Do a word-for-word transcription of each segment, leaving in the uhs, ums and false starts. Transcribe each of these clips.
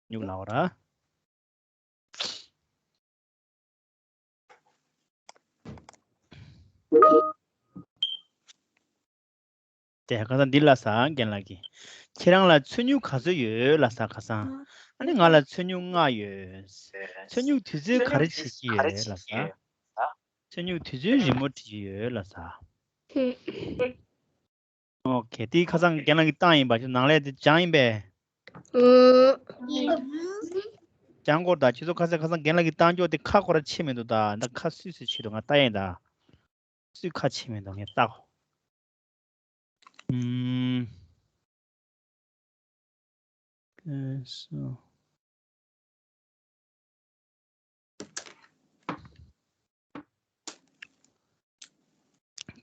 སྨྱུག་ལབ་པ་ར། དེ་ཁ་སང་འདི་ལབ་ས་རྒན་ལགས་ཀྱིས། ཁྱེད་རང་ལ་ཚོན་སྨྱུག་ག་ཚོད་ཡོད་ལབ་ས་ཁ་སང་། ཨ་ནི་ང་ལ་ཚོན་སྨྱུག་ལྔ་ཡོད། ཚོན་སྨྱུག་དུས་ཚོད་ག་རེ་བྱེད་ཀྱི་ཡོད་ལབ་ས། ཚོན་སྨྱུག་དུས་ཚོད་རིང་མོ་བྲིས་ཀྱི་ཡོད་ལབ་ས། ཨོ་ཁེ། དེ་ཁ་སང་རྒན་ལགས་ཀྱིས་བཏང་ཡིན་པ། ཁྱོད་ནང་ལས་དེ་སྦྱངས་ཡིན་པས། སྦྱངས་སྐོར་ད་ཁྱེད་ཚོ་ཁ་སང་ཁ་སང་རྒན་ལགས་ཀྱིས་བཏང་ཀྱོག་དེ་ཁ་ཁོ་ར་ཕྱེ་མི་འདུག་ད་ད་ཁ་སུས་སུས་ཕྱེ་འདུག་ང་ལྟ་ཡིན་ད། སུས་ཁ་ཕྱེ་མི་འདུག་ངས་ལྟ་གོ། ཨུམ། ཨེ་སོ།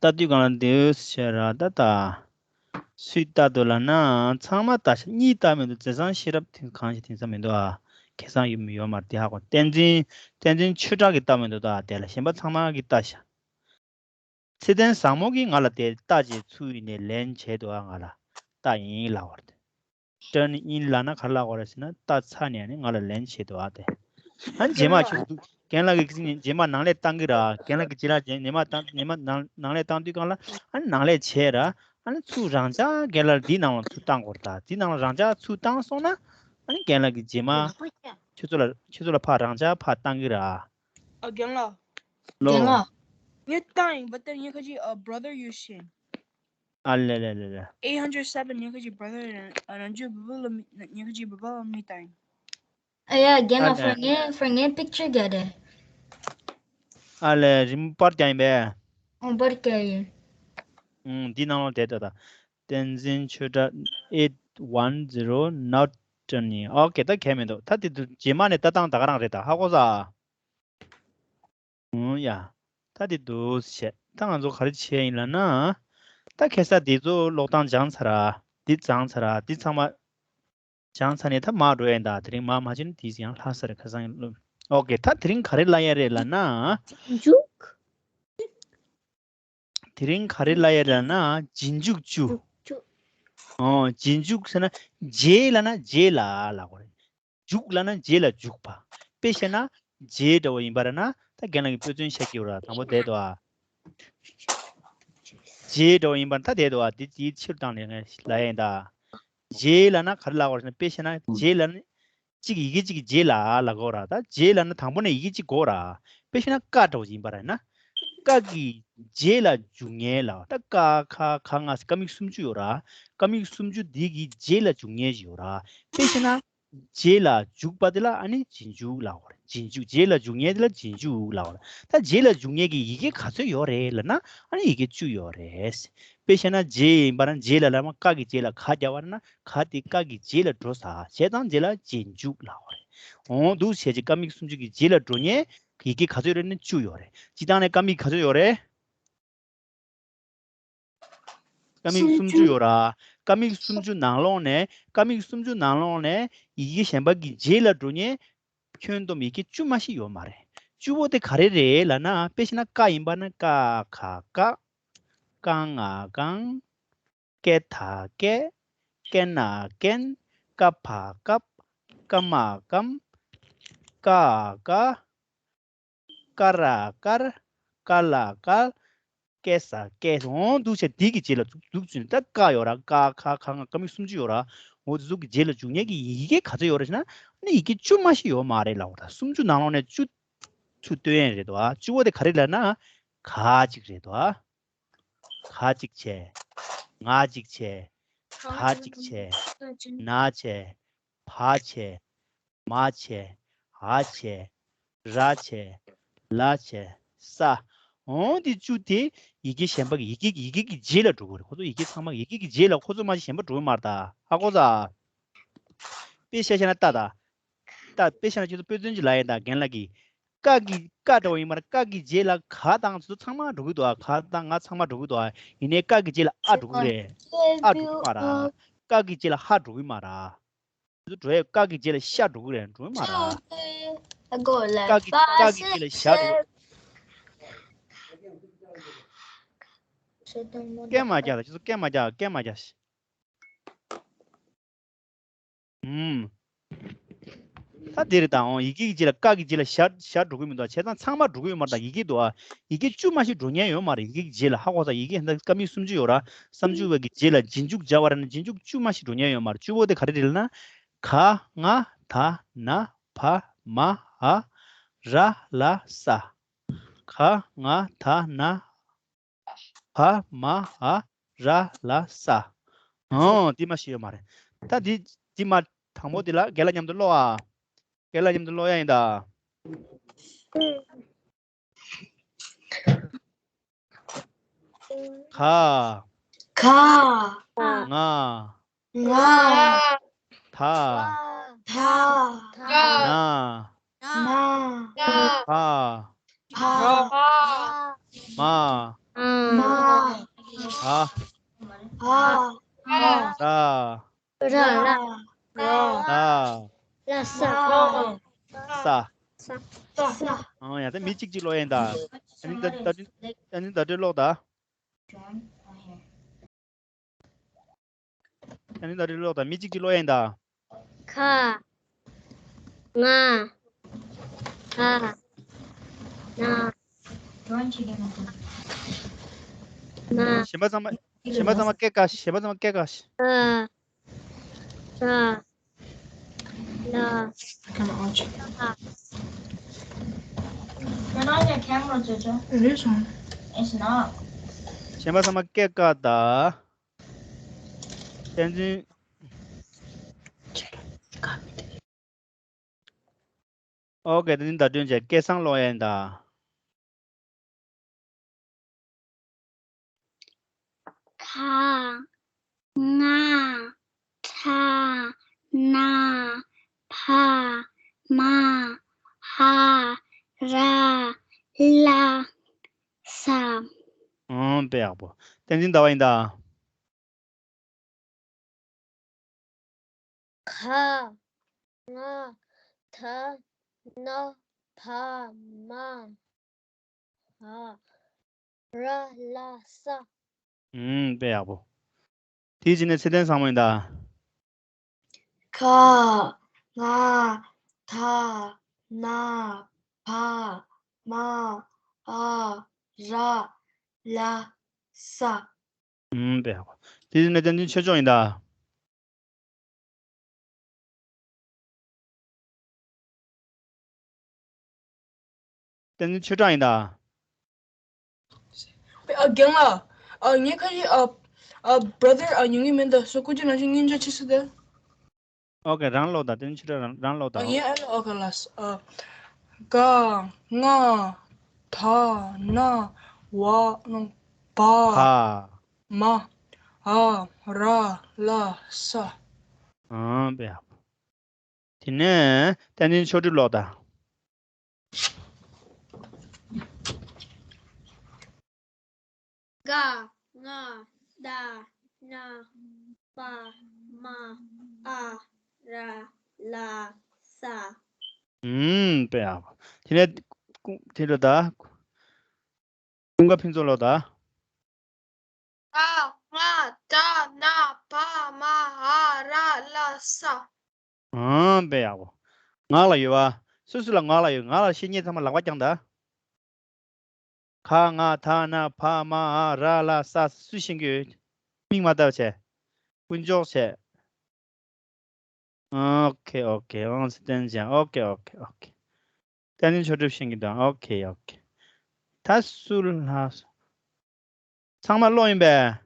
ལྟ་དུས་གང་ལ་འདིའུ་ཟེར་ར་ད་ལྟ། སུས་ལྟ་འདུག་ལབ་ན་ཚང་མ་ལྟ་ཤག་གཉིས་ལྟ་མི་འདུག་བྱས་ཙང་ཤེས་རབ་དེ་གང་ཞིག་དེང་སང་མི་འདུག་ཨ། ཁེ་བཟང་ཡོད་མི་ཡོད་མ་རེད་དེ་ཧ་གོ། བསྟན་འཛིན། བསྟན་འཛིན་ཆོས་གྲགས་ཀྱིས་ལྟ་མི་འདུག་ད་དེ་ལ་གཞན་པ་ཚང་མ་གིས་ལྟ་ཤག་ཚེ་བརྟན་བཟང་མོ་གིས་ང་ལ་དེ་ལྟ་བྱས་ཚུར་ཡིན་ནས་ལན་བྱས་འདུག་ཨ། ང་ལ་ལྟ་ཡིན་ལབ་པ་རེད། ཊརན་ཨིན་ལབ་ན་ག་རེ་ལབ་དགོས་རེད་ཟེར་ན་ལྟ་ཚར་ནས་ནི་ང་ལ་ལན་བྱེད་དོ་ཨ་དེ། ཨ་ནི་རྗེས་མ་ཁྱོད་རྒན་ལགས་ཀྱིས་རྗེས་མ་ནང་ལས་བཏང་གི་ར། རྒན་ལགས་ཀྱིས་རྗེས་ལ་རྗེས་ཉི་མ་བཏང་ཉི་མ་ནང་ནང་ལས་བཏང་དུས་གང་ལ་ཨ་ནི་ནང་ལས་བྱས་ར། ཨ་ནི་ཚུར་རང་འཇགས་རྒན་ལགས་འདིའི་ནང་ལ་ཚུར་བཏང་དགོས་རེད་ད། འདིའི་ནང་ལ་རང་འཇགས་ཚུར་བཏང་སོང་ན་ཨ་ནི་རྒན་ལགས་ཀྱིས་རྗེས་མ་ཁྱོད་ཚོ་ལ་ཁྱོད་ཚོ་ལ་ཕར་རང་འཇགས་ཕར་བཏང་གི་ར། ཨ་རྒན་ལགས། ལོ། རྒན་ལགས། ངས་བཏང་ཡིན་པ་ལྟར་ངས་ཁ་ཅིག་ཨ་brother ཡོད་ཤིང་། ཨ་ལེ་ལེ་ལེ་ལེ། eight hundred seven ཉི་ཤུ་གཅིག brother རང་ཉིད་བུ་བུ་ལ་མི་ཉི་ཤུ་གཅིག་བུ་བུ་ལ་མི་ལྟ་ཡིན། ཨ་ཡ་རྒན་ལགས། ཨ་ལེ། ཧྥ་རན་ཧྥ་རན་picture རྒྱག་དེ། ཨ་ལེ་རིམ་པར་རྒྱག་ཡིན་པས། ཨོ་པར་རྒྱག་ཡིན། ཨུང་འདི་ནང་ལ་བསྡད་ད་ད། བསྟན་འཛིན་ཆོས་གྲགས་eight one zero not turning okay ད་གལ་མི་འདུག་ད་དེ་དུ་རྗེས་མ་ནས་ལྟ་སྟངས་ད་ག་རང་རེད་ད་ཧ་གོ་ས། ཨུང་ཡ། ད་དེ་འདུག་བྱས། ད་ང་ཚོ་ག་རེ་བྱས་ཡིན་ལབ་ན། ད་ཁ་སང་དེ་ཚོ་ཀློག་སྟངས་སྦྱངས་ཚར་ར། འདི་སྦྱངས་ཚར་ར། འདི་ཚང་མ་སྦྱངས་ཚར་ནས་ད་མར་འགྲོ་ཡིན་ད། དེ་རིང་མར་མ་ཕྱིན་ན་དེ་ཡང་ལྷག་ས་རེད་ཁ་སང་ཡིན་ལོ། ཨོ་ཀེ། ད་དེ་རིང་ག་རེ་ལབ་ཡ་རེད་ལབ་ན། འཇུག་དེ་རིང་ག་རེ་ལབ་ཡ་རེད་ལབ་ན་རྗེས་འཇུག་བཅུ། འཇུག་བཅུ། ཨོ་རྗེས་འཇུག་ཟེར་ན་རྗེས་ལབ་ན་རྗེས་ལ་ལབ་དགོས་རེད། འཇུག་ལབ་ན་རྗེས་ལ་འཇུག་པ། དཔེ་བཤད་ན་རྗེས་འདྲ་བོ་ཡིན་པ་རེད་ན་ད་རྒན་ལགས་ཀྱིས་དཔེ་མཚོན་བཤད་ཀྱི་ཡོད་ར། དང་པོ་བསྡད་དོ་ཨ། རྗེས་འདྲ་བོ་ཡིན་པ་ད་བསྡད་དོ་ཨ། དེ་དེའི་ཕྱིར་བཏང་ནས་ལབ་ཡིན་ད། རྗེས་ལབ་ན་ག་རེ་ལབ་དགོས་རེད་ཟེར་ན་དཔེ་བཤད་ན་རྗེས་ལབ་ན་གཅིག་ཡི་གེ་གཅིག་གི་རྗེས་ལ་ལབ་དགོས་ར། ད་རྗེས་ལབ་ན་དང་པོ་ནས་ཡི་གེ་གཅིག་དགོས་ར། དཔེ་བཤད་ན་ཀ་འདྲ་བོ་ཡིན་པ་རེད་ན། ཀ་གི་རྗེས་ལ་འཇུག་མཁན་ལབ། ད་ཀ་ཁ་ག་ང་ཀ་མིག་སུམ་ཅུ་ཡོད་ར། ཀ་མིག་སུམ་ཅུ་འདི་གི་རྗེས་ལ་འཇུག་མཁན་ཞིག་ཡོད་ར། དཔེ་བཤད་ན། རྗེས་ལ་འཇུག་པ་དེ་ལ་ཨ་ནི་རྗེས་འཇུག་ལབ་དགོས་རེད། རྗེས་འཇུག་རྗེས་ལ་འཇུག་མཁན་དེ་ལ་རྗེས་འཇུག་ལབ་དགོས་རེད། ད་རྗེས་ལ་འཇུག་མཁན་གྱི་ཡི་གེ་ག་ཚོད་ཡོད་རེད་ལབ་ན་ཨ་ནི་ཡི་གེ་བཅུ་ཡོད་རེད། དཔེ་བཤད་ན་རྗེས་ཡིན་པ་ན་རྗེས་ལ་ལབ་ན་ཀ་གི་རྗེས་ལ་ག་རྒྱབ་པ་ན་ག་དེ་ཀ་གི་རྗེས་ལ་འགྲོ་ས་བྱས་ཙང་རྗེས་ལ་རྗེས་འཇུག་ལབ་དགོས་རེད། འོང་འདུག་བྱས་ཀྱི་ཀ་མིག་སུམ་ཅུ་གི་རྗེས་ལ་འགྲོ་མཁན་ཡི་གེ་ག་ཚོད་ཡོད་རེད་ན་བཅུ་ཡོད་རེད། སྤྱིར་བཏང་ནས་ཀ་མིག་ག་ཚོད་ཡོད་རེད། ཀ་མིག་སུམ་ཅུ་ཡོད་ར། ཀ་མིག་སུམ་ཅུ་ནང་ལོགས་ནས་ཀ་མིག་སུམ་ཅུ་ནང་ལོགས་ནས་ཡི་གེ་གཞན་པ་གི་རྗེས་ལ་འགྲོ་མཁན་ཁྱོན་བསྡོམས་ཡི་གེ་བཅུ་མ་ཞིག་ཡོད་མ་རེད། བཅུ་པོ་དེ་ག་རེ་རེད་ལབ་ན་དཔེ་བྱས་ན་ཀ་ཡིན་པ་ན་ཀ་ཁ་ཀ། ཀ་ང་ཀང་། ཀེ་ཐ་ཀེ། ཀེ་ན་ཀེན། ཀ་ཕ་ཀབ། ཀ་མ་ཀམ། ཀ་ཨ་ཀ། ཀ་ར་ཀར། ཀ་ལ་ཀལ། ཀེ་ས་ཀེ། འོང་འདུག་བྱས་འདི་གི་རྗེས་ལ་འཇུག་འཇུག་ཚུལ་ནི་ད་ཀ་ཡོད་ར། ཀ་ཁ་ག་ང་ཀ་མིག་སུམ་ཅུ་ཡོད་ར། འོ་འདི་ཚོ་གི་རྗེས་ལ་འཇུག་མཁན་གྱི་ཡི་གེ་ག་ཚོད་ཡོད་རེད་ཟེར་ན་ཨ་ནི་ཡི་གེ་བཅུ་མ་ཞིག་ཡོད་མ་རེད་ལབ་པ་ར། སུམ་ཅུ་ནང་ལོགས་ནས་བཅུ་ཚུར་བཏོན་ཡས་རེད་དོ་ཨ། བཅུ་པོ་དེ་ག་རེ་ལབ་ན་ག་གཅིག་རེད་དོ་ཨ། ག་གཅིག་བྱས། ང་གཅིག་བྱས། ད་གཅིག་བྱས། ན་བྱས། བ་བྱས། མ་བྱས། འ་བྱས། ར་བྱས། ལ་བྱས། ས། འོང་དེ་བཅུ་དེ་ཡི་གེ་གཞན་པ་གི་ཡི་གེ་ཡི་གེ་གི་རྗེས་ལ་འགྲོ་གི་རེད། ཁོ་ཚོ་ཡི་གེ་ཚང་མ་ཡི་གེ་གི་རྗེས་ལ་ཁོ་ཚོ་མ་གཞན་པ་འགྲོ་གི་མ་རེད་ད། ཧ་གོ་ས། དཔེ་བཤད་བཤད་ན་ལྟ་ད། ད་དཔེ་བཤད་ན་ཁྱེད་ཚོ་དཔེ་མཚོན་ཅིག་ལབ་ཡིན་ད། རྒན་ལགས་ཀྱིས་ཀ་གི་ཀ་འདྲ་བོ་ཡིན་པ་ན་ཀ་གི་རྗེས་ལ་ག་དང་ཚོ་ཚང་མ་འགྲོ་གི་འདུག་ཨ། ག་དང་ང་ཚང་མ་འགྲོ་གི་འདུག་ཨ། ཡིན་ནའི་ཀ་གི་རྗེས་ལ་ཨ་འགྲོ་གི་རེད། ཨ་འགྲོ་གི་མ་རེད། ཀ་གི་རྗེས་ལ་ཧ་འགྲོ་གི་མ་རེད། འགྲོ་ཡ་ཀ་གི་རྗེས་ལ་ཤ་འགྲོ་གི་རེད། འགྲོ་གི་མ་རེད། ཀ་གི་ཀ་གི་རྗེས་ལ་ཞ་འགྲོ་གི། སྐད་མ་རྒྱག་ད། ཁྱེད་ཚོ་སྐད་མ་རྒྱག་སྐད་མ་རྒྱག་ཨུམ། ད་དེ་རེད་ད། འོ་ཡི་གེ་གི་རྗེས་ལ་ཀ་གི་རྗེས་ལ་ཞ་ཞ་འགྲོ་གི་མི་འདུག་བྱས་ཙང་ཚང་མ་འགྲོ་གི་ཡོད་མ་རེད་ད། ཡི་གེ་འདུག་ཨ། ཡི་གེ་བཅུ་མ་ཞིག་འགྲོ་མཁན་ཡོད་མ་རེད། ཡི་གེ་གི་རྗེས་ལ་ཧ་གོ་ས། ཡི་གེ་ཧན་ད་ཀ་མད་སུམ་ཅུ་ཡོད་ར། སུམ་ཅུ་བ་གི་རྗེས་ལ་རྗེས་འཇུག་སྦྱར་བ་རེད་ན་རྗེས་འཇུག་བཅུ་མ་ཞིག་འགྲོ་མཁན་ཡོད་མ་རེད། བཅུ་པོ་དེ་ག་རེ་རེད་ལབ་ན། ག་ང་ད་ན་བ་མ་འ་ར་ལ་ས། ག་ང་ད་ན་བ་མ་འ་ར་ལ་ས། ཨོ་དེ་མ་ཤེས་ཡོད་མ་རེད། ད་འདི་འདི་མ་དང་པོ་དེ་ལ་རྒན་ལགས་མཉམ་དུ་ཀློག་ཨ། རྒན་ལགས་མཉམ་དུ་ཀློག་ཡ་ཡིན་ད། ག་ག་ང་ང་ད་ད་ན་ན་ན་བ་བ་མ་མ་འ་འ་ར་ར་ལ་ལ་ལ་ས། ས། ས། ཨང་ཡ་ད་མི་གཅིག་གཅིག་ཀློག་ཡིན་ད། ཨ་ནི་ད་ད་ཨ་ནི་ད་དྲོད་ཀློག་ད། ཨ་ནི་ད་དྲོད་ཀློག་ད། མི་གཅིག་གཅིག་ཀློག་ཡིན་ད། ག་ང་ད་ན་ན། གཞན་པ་ཚང་མ་གཞན་པ་ཚང་མ་སྐད་ཀ་གཞན་པ་ཚང་མ་སྐད་ཀ་ད་ད་ལ། Can I watch? Turn on your camera, Jojo. It is on. It's not. གཞན་པ་ཚང་མ་སྐད་ཀ་ད། བསྟན་འཛིན། ཨོ་ཀེ། བསྟན་འཛིན་ཟླ་སྒྲོན་བྱས་སྐད་གསང་ཀློག་ཡ་ཡིན་ད། ག་ང་ད་ན་བ་མ་འ་ར་ལ་ས། ཨང་། དཔེ་ཡག་པོ། བསྟན་འཛིན་ཟླ་བ་ཡིན་ད། ག་ང་ད་ན་བ་མ་འ་ར་ལ་ས། ཨུམ། དཔེ་ཡག་པོ། དེའི་རྗེས་ནས་ཚེ་བརྟན་བཟང་མོ་ཡིན་ད། ག་ང་ད་ན་བ་མ་འ་ར་ལ་ས། ཨུམ། དཔེ་ཡག་པོ། དེ་ནས་བསྟན་འཛིན་ཆོས་སྐྱོང་ཡིན་ད། བསྟན་འཛིན་ཆོས་གྲགས་ཡིན་ད། ཨ། རྒན་ལགས། ཨ། ངས་ཁ་ཤས། ཨ། ཨ། བྷ་ར་དར། ཨ། ཉུང་ངུ་མིན་ད་སོ་སྐུ་མཁྱེན་ནང་བཞིན་སྙན་འཇེབས་བྱེད་སྲིད་དེ། ཨོ་ཀེ། རང་ཀློག་ད། བསྟན་འཛིན་ཆོས་གྲགས་རང་རང་ཀློག་ད། ཨ། ངས་ཨ་ལ་ཨོ་ཀེ་ལགས། ཨ། ག་ང་ད་ན་བ་ནོ་བ་བ་མ་འ་ར་ལ་ས། ཨང་། དཔེ་ཡག་པོ། དེ་ནས་བསྟན་འཛིན་ཆོས་སྒྲོན་ཀློག་ད། ག་ང་ད་ན་བ་མ་འ་ར་ལ་ས། ཨུམ། དཔེ་ཡག་པོ། དེ་ནས་ཀུན། དེ་འགྲོ་ད། ཀུན་དགའ་ཕུན་ཚོགས་ཀློག་ད། ག་ང་ད་ན་བ་མ་འ་ར་ལ་ས། ཨང་། དཔེ་ཡག་པོ། ངག་ལ་ཡོད་པ། སུ་སུ་ལ་ངག་ལ་ཡོད། ངག་ལ་ཤེས་མཁན་ཚང་མ་ལག་པ་བརྐྱངས་ད། ག་ང་ད་ན་བ་མ་འ་ར་ལ་ས། སུས་ཤེས་ཀྱི་ཡོད། མིག་མ་བལྟ་བྱས། དཀོན་མཆོག་བྱས། ཨོ་ཁེ་ཨོ་ཁེ། ཨང་། བསྟན་འཛིན། ཨོ་ཁེ་ཨོ་ཁེ་ཨོ་ཁེ། བསྟན་འཛིན་ཆོས་སྒྲོན་ཤེས་ཀྱི་འདུག་ཨོ་ཁེ་ཨོ་ཁེ། ད་སུ་ལ། ཚང་མ་ཀློག་ཡིན་པས།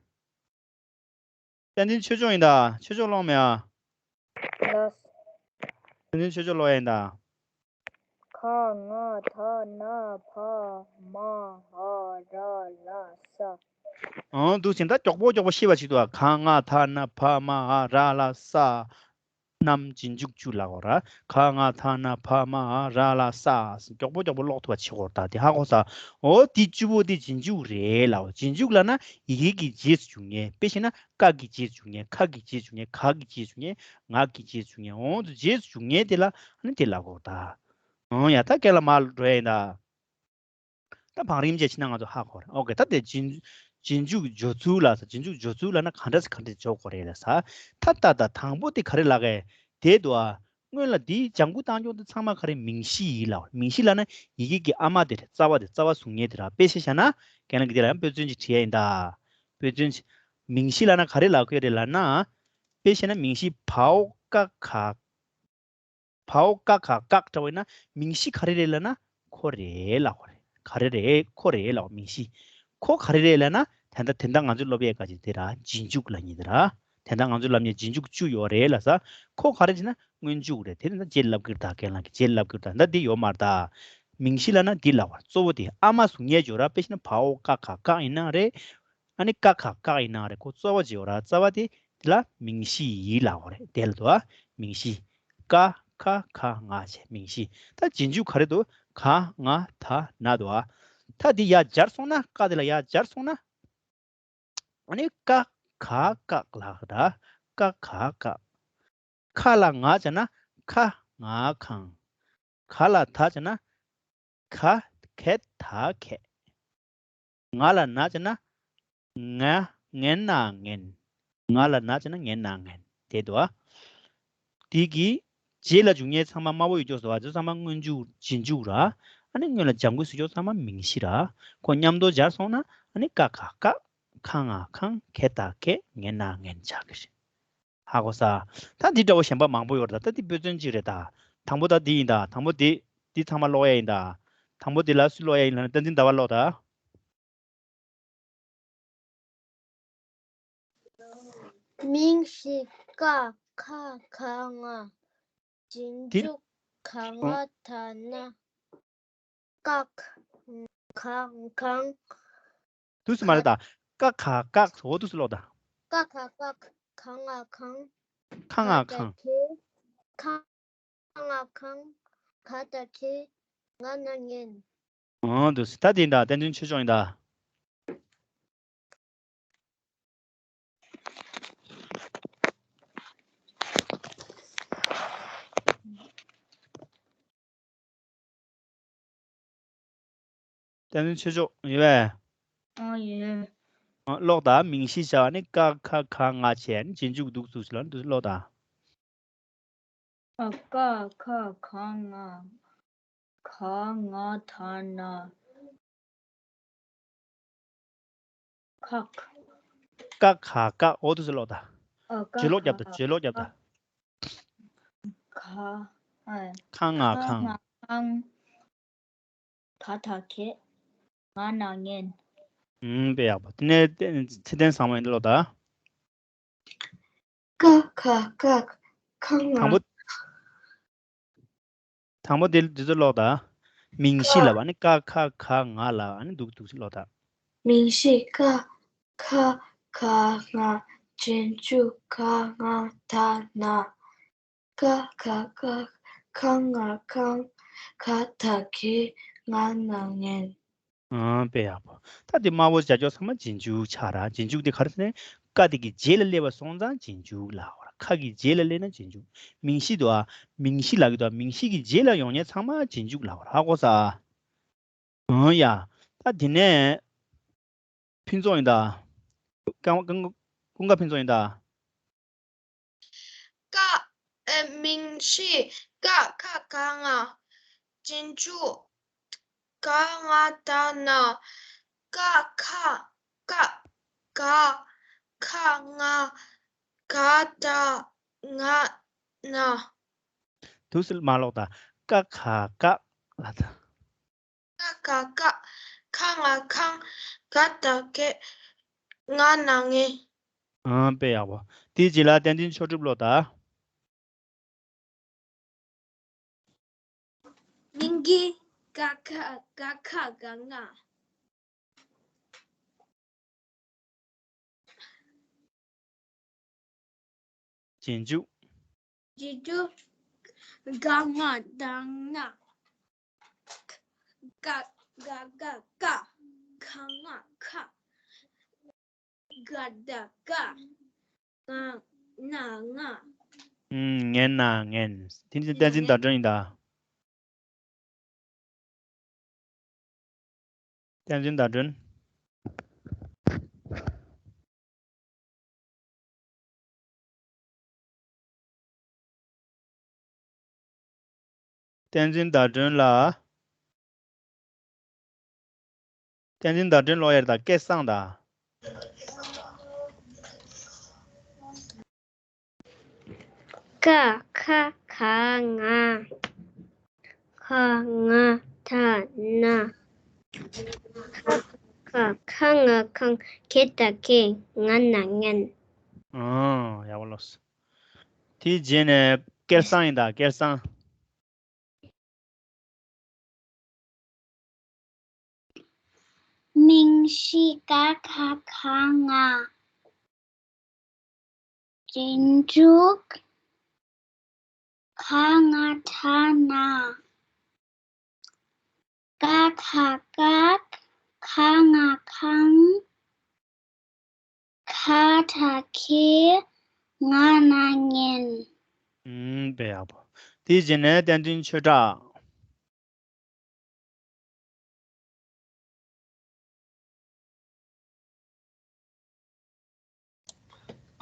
བསྟན་འཛིན་ཆོས་སྐྱོང་ཡིན་ད། ཆོས་སྐྱོང་ཀློག་མེད་ཨ། ལགས། བསྟན་འཛིན་ཆོས་སྐྱོང་ཀློག་ཡིན་ད། ག་ང་ད་ན་བ་མ་འ་ར་ལ་ས། ཨང་། འདུག་སེ་ད་མགྱོགས་པོ་མགྱོགས་པོ་ཤེས་པ་ཞིག་འདུག་ཨ། ག་ང་ད་ན་བ་མ་འ་ར་ལ་ས། རྣམ་རྗེས་འཇུག་བཅུ་ལ་གོ་ར། ག་ང་ད་ན་བ་མ་འ་ར་ལ་ས། མགྱོགས་པོ་མགྱོགས་པོ་ཀློག་ཐུབ་པ་བྱེད་དགོས་རེད་ད། དེ་ཧ་གོ་ས། འོ་དེ་བཅུ་པོ་དེ་རྗེས་འཇུག་རེད་ལ། འོ་རྗེས་འཇུག་ལབ་ན་ཡི་གེ་གི་རྗེས་སུ་འཇུག་མཁན། དཔེ་བཞག་ན་ཀ་གི་རྗེས་སུ་འཇུག་མཁན། ཁ་གི་རྗེས་སུ་འཇུག་མཁན། ག་གི་རྗེས་སུ་འཇུག་མཁན། ང་གི་རྗེས་སུ་འཇུག་མཁན། འོ་དེ་རྗེས་སུ་འཇུག་མཁན་དེ་ལ་ཨ་ནི་དེ་ལབ་དགོས་རེད་ད། འོ་ཡ། ད་སྐད་ལ་མར་འགྲོ་ཡ་ཡིན་ད། ད་བང་རིམ་བཅས་ཕྱི་ནང་ང་ཚོ་ཧ་གོ་རེད། ཨོ་ཀེ། ད་དེ་རྗེས་རྗེས་འཇུག་སྦྱོར་ཚུལ་ལ་ས། རྗེས་འཇུག་སྦྱོར་ཚུལ་ལབ་ན་ག་འདྲ་སེ་ག་འདྲ་སྦྱོར་དགོས་རེད་ལ་ས། ད་ད་ད་དང་པོ་དེ་ག་རེ་ལབ་ཀྱི་དེ་འདུག་ཨ། སྔོན་ལ་འདིའི་ལྗང་གུ་བཏང་ཀྱོག་འདི་ཚང་མ་ག་རེ། མིང་གཞི་ཡིན་ལབ། མིང་གཞི་ལབ་ན་ཡི་གེ་གི་ཨ་མ་དེ་རེད། རྩ་བ་དེ། རྩ་བ་བཟུང་མཁན་དེ་ར། དཔེ་བཞག་བཞག་ན་རྒན་ལགས་ཀྱིས་འདི་ལ་ཡང་དཔེ་མཚོན་ཅིག་བྲིས་ཡ་ཡིན་ད། དཔེ་མཚོན་ཅིག་མིང་གཞི་ལབ་ན་ག་རེ་ལབ་ཀྱི་རེད་ལབ་ན། དཔེ་བཤད་ན་མིང་གཞི་བའོ་ཀ་ཁ། བའོ་ཀ་ཁ་ཀག་འདྲ་བོ་ཡིན་ན་མིང་གཞི་ག་རེ་རེད་ལབ་ན། ཁོ་རེད་ལབ། ཁོ་རེད། ག་རེ་རེད། ཁོ་རེད་ལབ། མིང་གཞི། ཁོ་ག་རེ་རེད་ལབ་ན། ད་ལྟ་དེ་འདྲ་ང་ཚོས་སློབ་ཡས་ག་ཅིག་དེ་ར་རྗེས་འཇུག་ལབ་མཁན་དེ་ར། དེ་འདྲ་ང་ཚོས་ལབ་མཁན་རྗེས་འཇུག་བཅུ་ཡོད་རེད་ལབ་ས། ཁོ་ག་རེ་ཟེར་ན་སྔོན་འཇུག་རེད། དེ་ནི་རྗེས་ལབ་ཀྱི་རེད་ད། རྒན་ལགས་ཀྱིས་རྗེས་ལབ་ཀྱི་རེད་ད། ད་འདི་ཡོད་མ་རེད་ད། མིང་གཞི་ལབ་ན་འདི་ལབ་པ། གཙོ་བོ་དེ་ཨ་མ་བཟུང་མཁན་ཡོད་ར། དཔེ་བཤད་ན་བའོ་ཀ་ཁ་ཀག་ཡིན་ན་རེད། ཨ་ནི་ཀ་ཁ་ཀག་ཡིན་ན་རེད། ཁོ་གཙོ་བོ་ཅིག་ཡོད་ར། རྩ་བ་དེ་དེ་ལ་མིང་གཞི་ཡིན་ལབ་པ་རེད། དེ་ལ་དུ་ཨ་མིང་གཞི། ཀ་ཁ་ག་ང་བྱས་མིང་གཞི། ད་རྗེས་འཇུག་ག་རེ་འདུག་ག་ང་ད་ན་འདུག་ཨ། ད་འདི་ཡར་སྦྱར་སོང་ན། ཀ་དེ་ལ་ཡར་སྦྱར་སོང་ན། ཨ་ནི་ཀ་ཁ་ཀག་ལབ་ར། ཀ་ཁ་ཀག་ཁ་ལ་ང་བྱས་ན་ཁ་ང་ཁང་། ག་ལ་ད་བྱས་ན་ག་གེ་ད་གད། ང་ལ་ན་བྱས་ན་ང་ངན་ན་ངན། ང་ལ་ན་བྱས་ན་ངན་ན་ངན། དེ་འདུག་ཨ། དེ་གི་རྗེས་ལ་འཇུག་མཁན་ཚང་མ་དམར་པོ་ཡོད་ཀྱོག་ཟེར་བ་ཚོ་ཚང་མ་སྔོན་འཇུག་རྗེས་འཇུག་ར། ཨ་ནི་སྔོན་ལ་ལྗང་གུ་ཟེར་ཀྱོག་ཚང་མ་མིང་གཞི་ར། ཁོ་མཉམ་དུ་སྦྱར་སོང་ན་ཨ་ནི་ཀ་ཁ་ཀག་ཁ་ང་ཁང་གེ་ད་གད་ངན་ན་ངན་ཆགས་ཀྱི་རེད། ཧ་གོ་ས། ད་འདི་འདྲ་བོ་གཞན་པ་མང་པོ་ཡོད་རེད་ད། ད་འདི་དཔེ་མཚོན་གཅིག་རེད་ད། དང་པོ་ད་འདི་ཡིན་ད། དང་པོ་འདི། འདི་ཚང་མ་ཀློག་ཡ་ཡིན་ད། དང་པོ་འདི་ལ་སུས་ཀློག་ཡ་ཡིན་ལབ་ན་བསྟན་འཛིན་ཟླ་བ་ཀློག་ད། མིང་གཞི་ཀ་ཁ་ག་ང་། རྗེས་འདི་འཇུག་ག་ང་ད་ན། ཀག་ཁ་ཁང་། དུས་སུ་མ་རེད་ད། ཀ་ཁ་ཀག་འོ་དུས་སུ་ཀློག་ད། ཀ་ཁ་ཀག་ཁ་ང་ཁང་། ཁ་ང་ཁང་། ཁ་ང་ཁང་། ག་ད་གད། ང་ན་ངན། འོ་དུས་སུ་ད་དེ་ཡིན་ད། བསྟན་འཛིན་ཆོས་སྐྱོང་ཡིན་ད། བསྟན་འཛིན་ཆོས་སྐྱོང་ཡོད་པས། ཨ་ཡོད། ཨ་ཀློག་ད། མིང་གཞི་བྱ་བ་ནི་ཀ་ཁ་ག་ང་བྱས་ནི་རྗེས་འཇུག་འདུག་ཚུལ་ལ་འདུག་ཀློག་ད། ཨ་ཀ་ཁ་ག་ང་། ག་ང་ད་ན། ཁག་ཀ་ཁ་ཀག་འོ་དུས་སུ་ཀློག་ད། ཨ་ཀ་བརྗོད་ཀློག་རྒྱབ་ད། ཁ་བརྗོད་ཀློག་རྒྱབ་ད། ཁ་ཨ་ཁ་ང་ཁང་། ཁ་ང་ཁང་། ག་ད་གད། ང་ན་ངན། ཨུམ་དཔེ་ཡག་པོ། དེ་ནས་ཚེ་བརྟན་བཟང་མོ་ཡིན་ཀློག་ད། ཀ་ཁ་ཀག་ཁ་ང་། དང་པོ། དང་པོ་དེ་འདི་ཚོ་ཀློག་ད། མིང་གཞི་ལབ་པ་ནི་ཀ་ཁ་ག་ང་ལབ་པ་ནི་འདུག་འདུག་ཀློག་ད། མིང་གཞི་ཀ་ཁ་ག་ང་། རྗེས་འཇུག་ག་ང་ད་ན། ཀ་ཁ་ཀག་ཁ་ང་ཁང་། ག་ད་གད་ང་ན་ངན། ཨང་། དཔེ་ཡག་པོ། ད་འདི་དམར་པོ་བྱ་ཀྱོག་ཚང་མ་རྗེས་འཇུག་ཆགས་ར། རྗེས་འཇུག་འདི་ག་རེ་ཟེར་ན། ཀ་དེ་གི་རྗེས་ལ་སླེབས་པ་སོང་ཙང་རྗེས་འཇུག་ལབ་པ་ར། ཁ་གི་རྗེས་ལ་སླེབས་ན་རྗེས་འཇུག་མིང་གཞི་འདུག་ཨ། མིང་གཞི་ལབ་ཀྱི་འདུག་ཨ། མིང་གཞི་གི་རྗེས་ལ་ཡོང་མཁན་ཚང་མ་རྗེས་འཇུག་ལབ་པ་ར། ཧ་གོ་ས། ཨང་ཡ། ད་དེ་ནས་ཕུན་ཚོགས་ཡིན་ད། ཀུན་དགའ་ཕུན་ཚོགས་ཡིན་ད། ཀ་ཨེ་མིང་གཞི་ཀ་ཁ་ག་ང་། རྗེས་འཇུག་ག་ང་ད་ན། ཀ་ཁ་ཀ་ག་ཁ་ང་། ག་ད་ང་ན། དུས་སུ་མ་ཀློག་ད། ཀ་ཁ་ཀག་ལབ་ད། ཀ་ཁ་ཀག་ཁ་ང་ཁང་། ག་ད་གད་ང་ན་ངན། ཨང་། དཔེ་ཡག་པོ། དེའི་རྗེས་ལ་བསྟན་འཛིན་ཆོས་གྲུབ་ཀློག་ད། མིང་གཞི་ཀ་ཁ་ག་ཁ་ག་ང་། རྗེས་འཇུག་རྗེས་འཇུག་ག་ང་ད་ན། ག་ག་ག་ག་ཁ་ང་ཁ། ག་ད་གད་ང་ན་ངན། ཨུམ། ངན་ན་ངན། དེ་ནི་བསྟན་འཛིན་ཟླ་སྒྲོན་ཡིན་ད། བསྟན་འཛིན་ཟླ་སྒྲོན། བསྟན་འཛིན་ཟླ་སྒྲོན་ལ། བསྟན་འཛིན་ཟླ་སྒྲོན་ཀློག་ཡ་རེད་ད། སྐལ་བཟང་ད། ཀ་ཁ་ག་ང་། ཁ་ང་ད་ན། ཁ་ཁ་ཁ་ང་ཁང་། གེ་ད་གེ། ང་ན་ངན། ཨང་། ཡག་པོ་ལོས། དེའི་རྗེས་ནས་སྐལ་བཟང་ཡིན་ད། སྐལ་བཟང་། མིང་གཞི་ཀ་ཁ་ག་ང་། རྗེས་འཇུག་ཁ་ང་ད་ན། ཀ་ཁ་ཀག་ཁ་ང་ཁང་། ཁ་ད་ཁེ། ང་ན་ངན། ཨུམ། དཔེ་ཡག་པོ། དེའི་རྗེས་ནས་བསྟན་འཛིན་ཆོས་གྲགས།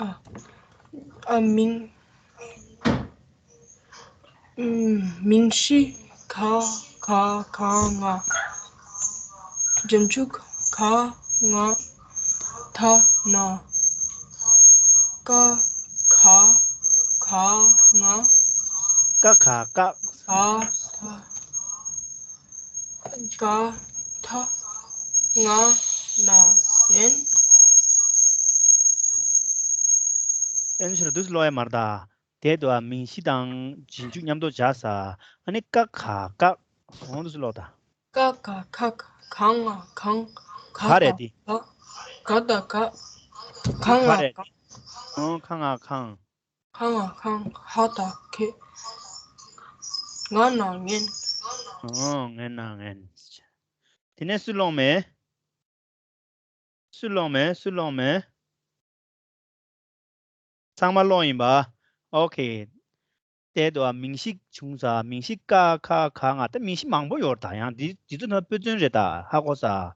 ཨ། ཨ། མིང་། ཨུམ། མིང་གཞི་ག་ཁ་ག་ང་། རྗེས་འཇུག་ཁ་ང་ད་ན། ཀ་ཁ་ག་ང་། ཀ་ཁ་ཀག་ག་ད། ག་ད་ང་ན་ངན། ཨེན་ཤི་ར་དུས་ཀློག་ཡ་མར་ད། དེ་དུ་ཨ། མིང་གཞི་དང་རྗེས་འཇུག་མཉམ་དུ་སྦྱར་ས། ཨ་ནི་ཀ་ཁ་ཀག་གོང་དུ་སུ་ཀློག་ད། ཀ་ཁ་ཁ་ག་ང་གང་། ག་ད་ག་ག་ད་ག་ག་ང་གང་། ཨང་། ག་ང་གང་། ག་ང་གང་། ཧ་ད་གེ། ང་ན་ངན། ཨང་། ངན་ན་ངན། དེ་ནས་སུ་ཀློག་མེད། སུ་ཀློག་མེད། སུ་ཀློག་མེད། ཚང་མ་ཀློག་ཡིན་པ། ཨོ་ཁེ། དེ་དུ་ཨ། མིང་གཞི་བྱུང་ས། མིང་གཞི་ཀ་ཁ་ག་ང་། ད་མིང་གཞི་མང་པོ་ཡོད་ད། ཡང་འདི་འདི་ཚོ་ནི་དཔེ་མཚོན་རེད་ད། ཧ་གོ་ས།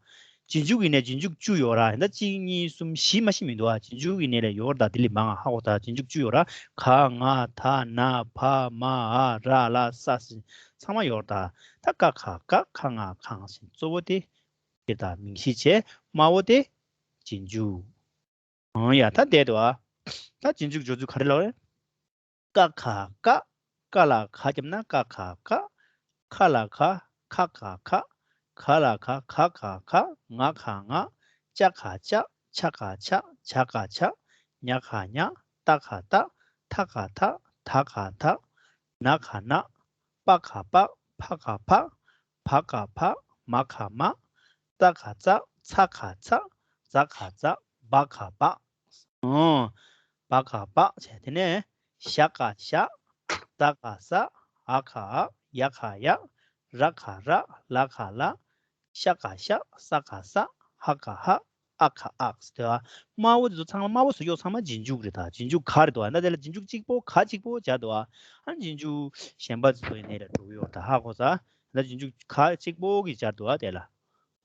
རྗེས་འཇུག་ཡིན་ནའི་རྗེས་འཇུག་བཅུ་ཡོད་ར། ད་གཅིག་གཉིས་གསུམ་བཞི་མ་ཤི་མི་འདུག་ཨ། རྗེས་འཇུག་ཡིན་ནའི་ལས་ཡོད་ར་ད། དེ་ལས་མང་ང་ཧ་གོ་ད། རྗེས་འཇུག་བཅུ་ཡོད་ར། ག་ང་ད་ན་བ་མ་འ་ར་ལ་ས་ཟེར་ཚང་མ་ཡོད་ར་ད། ད་ཀ་ཁ་ག་ག་ང་གང་ཟེར་གཙོ་བོ་དེ་དེ་ད་མིང་གཞི་བྱས། དམའ་བོ་དེ་རྗེས་འཇུག་ཨང་། ཡ། ད་དེ་དུ་ཨ། ད་རྗེས་འཇུག་སྦྱོར་ཚུལ་ག་རེ་ལབ་རེད། ཀ་ཁ་ཀ། ཀ་ལ་ག་བརྒྱབ་ན་ཀ་ཁ་ཀ། ཁ་ལ་ག་ཁ་ག་ཁ། ག་ལ་ག་ག་ག་ཁ། ང་ཁ་ང་། ཅ་ཁ་ཅ། ཆ་ཁ་ཆ། ཇ་ཁ་ཇ། ཉ་ཁ་ཉ། ཏ་ཁ་ཏ། ཐ་ཁ་ཐ། ད་ཁ་ད། ན་ཁ་ན། པ་ཁ་པ། ཕ་ཁ་ཕ། བ་ཁ་བ། མ་ཁ་མ། ཙ་ཁ་ཙ། ཚ་ཁ་ཚ། ཛ་ཁ་ཛ། བ་ཁ་བ། ཨོ། བ་ཁ་བ་བྱས། དེ་ནས་ཞ་ཁ་ཞ། ཟ་ཁ་ཟ། འ་ཁ་འ། ཡ་ཁ་ཡ། ར་ཁ་ར། ལ་ཁ་ལ། ཤ་ཁ་ཤ། ས་ཁ་ས། ཧ་ཁ་ཧ། ཨ་ཁ་ཨག་ཟེར་དུས། དམའ་བོ་དེ་ཚོ་ཚང་མ། དམའ་བོ་བཟོ་ཀྱོག་ཚང་མ་རྗེས་འཇུག་རེད་ད། རྗེས་འཇུག་ག་རེད་འདུག་ཨ། ད་དེ་ལ་རྗེས་འཇུག་གཅིག་པོ་ག་གཅིག་པོ་སྦྱར་འདུག་ཨ། ཨ། རྗེས་འཇུག་གཞན་པ་ཚོ་ཡིན་ནའི་ལ་འགྲོ་གི་ཡོད་ད། ཧ་གོ་ས། ད་རྗེས་འཇུག་ག་གཅིག་པོ་གི་སྦྱར་འདུག་ཨ། དེ་ལ།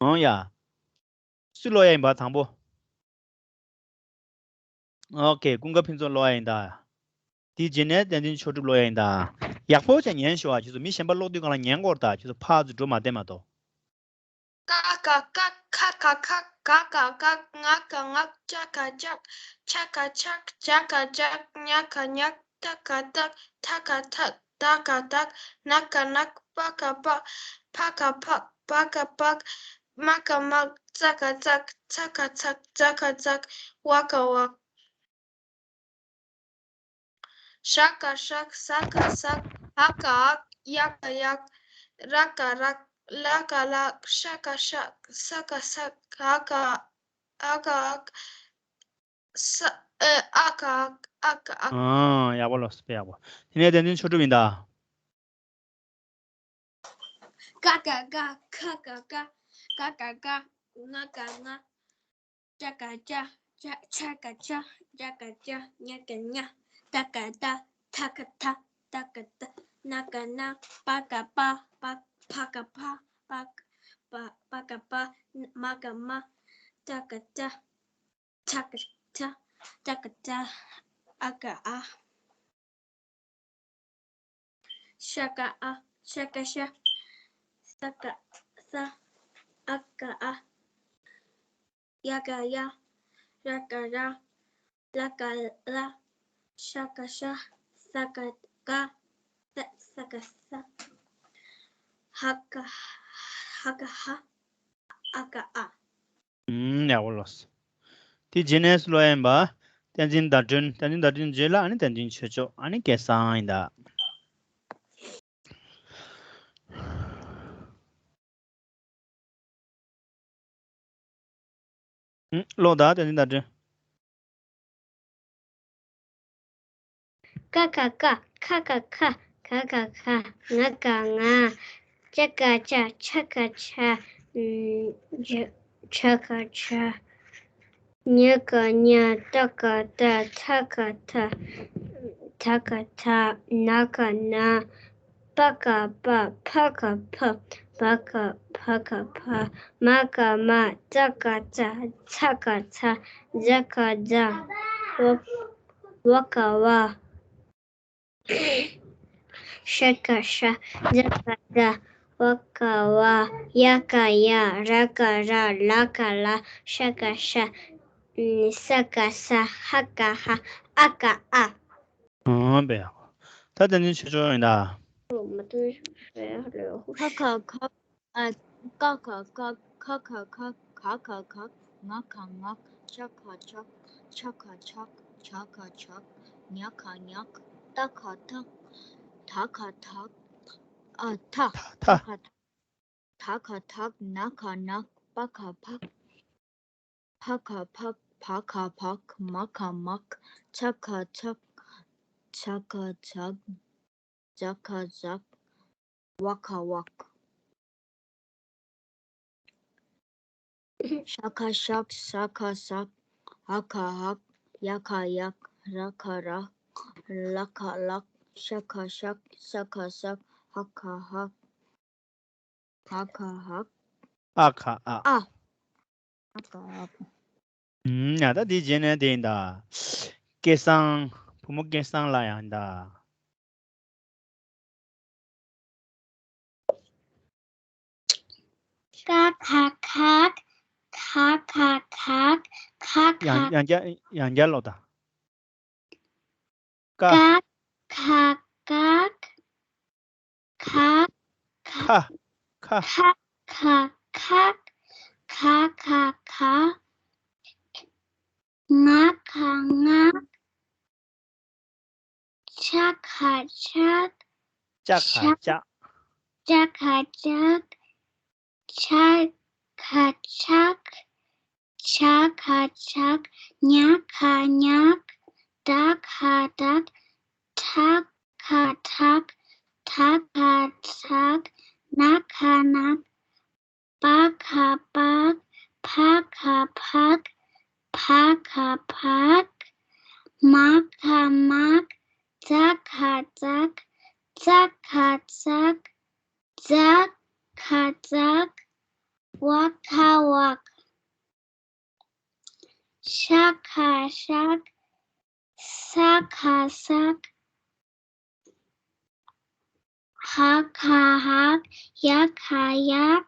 འོང་ཡ། སུ་ཀློག་ཡ་ཡིན་པ་དང་པོ། ཨོ་ཁེ། ཀུན་དགའ་ཕུན་ཚོགས་ཀློག་ཡ་ཡིན་ད། དེའི་རྗེས་ནས་བསྟན་འཛིན་ཆོས་གྲུབ་ཀློག་ཡ་ཡིན་ད། ཡག་པོ་བྱས་ཉན་ཤོག་ཨ། ཁྱོད་ཚོ་མི་གཞན་པ་ཀློག་དུས་སྒང་ལ་ཉན་དགོས་རེད་ད། ཁྱོད་ཚོ་ཕར་ཚུར་འགྲོ་མ་བསྡད་མ་གཏོགས། ཀ་ཁ་ཀ། ཁ་ཁ་ཁ། ག་ཁ་གག་ང་ཁ་ངག་ཅ་ཁ་ཅག་ཆ་ཁ་ཆག་ཇ་ཁ་ཇག་ཉ་ཁ་ཉག་ཏ་ཁ་ཏག་ཐ་ཁ་ཐག་ད་ཁ་དག་ན་ཁ་ནག་པ་ཁ་པག་ཕ་ཁ་ཕག་བ་ཁ་བག་མ་ཁ་མག་ཙ་ཁ་ཙག་ཚ་ཁ་ཚག་ཛ་ཁ་ཛག་ཝ་ཁ་ཝག་ཤ་ཀ་ཤག་ས་ཀ་སག་འ་ཀ་འག་ཡ་ཀ་ཡག་ར་ཀ་རག་ལ་ཀ་ལག་ཤ་ཀ་ཤག་ས་ཀ་སག་འ་ཀ་འ་ཀ་འག་ས་ཨ་ཀ་འག་ཨ་ཀ་འག་ཨ། ཡག་པོ་ལོས། དཔེ་ཡག་པོ། དེ་ནས་བསྟན་འཛིན་ཆོས་གྲུབ་ཡིན་ད། ཀ་ཀ་ཀ། ཁ་ཁ་ཁ། ག་ཀ་ག། ང་ཀ་ང་། ཅ་ཀ་ཅ། ཆ་ཀ་ཆ། ཇ་ཀ་ཇ། ཉ་ཀ་ཉ། ཏ་ཀ་ཏ། ཐ་ཀ་ཐ། ད་ཀ་ད། ན་ཀ་ན། པ་ཀ་པ། ཕ་ཀ་ཕ། བ་ཀ་བ། མ་ཀ་མ། ཏ་ཀ་ཏ། ཆ་ཀ་ཆ། ཇ་ཀ་ཇ། འ་ཀ་འ། ཤ་ཀ་འ། ཤ་ཀ་ཤ། ས་ཀ་ས། ཨ་ཀ་ཨ། ཡ་ཀ་ཡ། ར་ཀ་ར། ལ་ཀ་ལ། ཤ་ཀ་ཤ། ས་ཀ་ཀ། ས་ས་ཀ་ས། ཧ་ཀ་ཧ། ཧ་ཀ་ཧ། ཨ་ཀ་ཨ། ཨུམ། ཡག་པོ་ལོས། དེ་རྗེས་ནས་སུ་ལོས་ཡིན་པ། བསྟན་འཛིན་ཟླ་སྒྲོན། བསྟན་འཛིན་ཟླ་སྒྲོན་རྗེས་ལ་ཨ་ནི་བསྟན་འཛིན་ཆོས་མཆོག་ཨ་ནི་སྐལ་བཟང་ཡིན་ད། ཨུམ། ཀློག་དང་། བསྟན་འཛིན་ཟླ་སྒྲོན། ཀ་ཁ་ཀ། ཁ་ཁ་ཁ། ག་ག་ག། ང་ག་ང་། ཅ་ཀ་ཅ། ཆ་ཀ་ཆ། ཨུམ། ཇ་ཇ་ཁ་ཇ། ཉ་ཁ་ཉ། ཏ་ཁ་ཏ། ཐ་ཁ་ཐ། ད་ཁ་ད། ན་ཁ་ན། པ་ཁ་པ། ཕ་ཁ་ཕ། བ་ཁ་བ་ཁ་བ། མ་ཁ་མ། ཙ་ཁ་ཙ། ཚ་ཁ་ཚ། ཛ་ཁ་ཛ། བ་ཁ་བ། ཤ་ཁ་ཤ། ཛ་ཁ་ཛ། ཝ་ཁ་ཝ། ཡ་ཁ་ཡ། ར་ཁ་ར། ལ་ཁ་ལ། ཤ་ཁ་ཤ། ས་ཁ་ས། ཧ་ཁ་ཧ། ཨ་ཁ་ཨ། ཨང་། དཔེ་ཡག་པོ། ད་དེ་ནི་ཆོས་ཕྱོགས་ཡིན་ད། ཁ་ཁ་ཁ། ཨ། ཀ་ཁ་ཀ། ཁ་ཁ་ཁ། ག་ཁ་ག། ང་ཁ་ང་། ཅ་ཁ་ཅག་ཆ་ཁ་ཆག་ཇ་ཁ་ཇག་ཉ་ཁ་ཉག་ཏ་ཁ་ཏག་ད་ཁ་དག་ཨ། ཐ། ཐ། ཐ་ཁ་ཐག་ད་ཁ་དག་ན་ཁ་ནག་པ་ཁ་ཕག་ཕ་ཁ་ཕག་བ་ཁ་བག་མ་ཁ་མག་ཆ་ཁ་ཆག་ཇ་ཁ་ཇག་ཛ་ཁ་ཛག་ཝ་ཁ་ཝག་ཤ་ཁ་ཤག་ཟ་ཁ་ཟག་འ་ཁ་འག་ཡ་ཁ་ཡག་ར་ཁ་རག་ལ་ཁ་ལག་ཤ་ཁ་ཤག་ཟ་ཁ་ཟག་འ་ཁ་འག་འ་ཁ་འག་ཨ་ཁ་ཨ། ཨ། ཨ་ཁ་ཨ། ཨུམ། ཡ། ད་དེའི་རྗེས་ནས་དེ་ཡིན་ད། སྐལ་བཟང་། བུ་མོ་སྐལ་བཟང་ལ་ཡང་ད། ཀ་ཁ་ཁག་ཁ་ཁ་ཁག་ཁ་ཁ། ཡང་ཡང་བསྐྱར། ཡང་བསྐྱར་ཀློག་དང་། ཀ། ཀ་ཁ་ཀག་ཁ་ཁ། ཁ། ཁ། ཁ་ཁ་ཁག་ཁ་ཁ་ཁ། ང་ཁ་ངག་ཆ་ཁ་ཆག་ཅ་ཁ་ཅག་ཅ་ཁ་ཅག་ཆ་ཁ་ཆག་ཆ་ཁ་ཆག་ཉ་ཁ་ཉག་ད་ཁ་དག་ཁྲ་ཁ་ཁྲག་ཐ་ཁ་ཐག་ན་ཁ་ནག་པ་ཁ་པག་ཕ་ཁ་ཕག་ཕ་ཁ་ཕག་མ་ཁ་མག་ཙ་ཁ་ཙག་ཙ་ཁ་ཙག་ཛ་ཁ་ཛག་ཝ་ཁ་ཝག་ཤ་ཁ་ཤག་ས་ཁ་སག་ཧ་ཁ་ཧག་ཡ་ཁ་ཡག་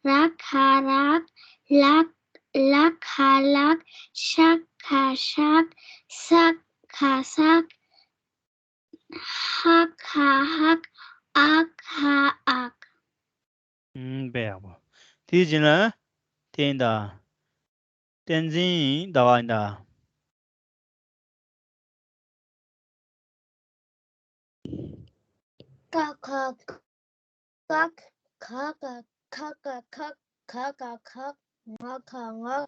ར་ཁ་རག་ལ་ལ་ཁ་ལག་ཤ་ཁ་ཤག་ས་ཁ་སག་ཧ་ཁ་ཧག་ཨ་ཁ་ཨག་ཨུམ། དཔེ་ཡག་པོ། དེའི་རྗེས་ལ་དེ་ཡིན་ད། བསྟན་འཛིན་ཟླ་བ་ཡིན་ད། ཀ་ཁ་ཀག་ཁ་ཁ་ཁ་ཁ་ཁ་ཁ་ཁ་ཁག་ང་ཁ་ངག་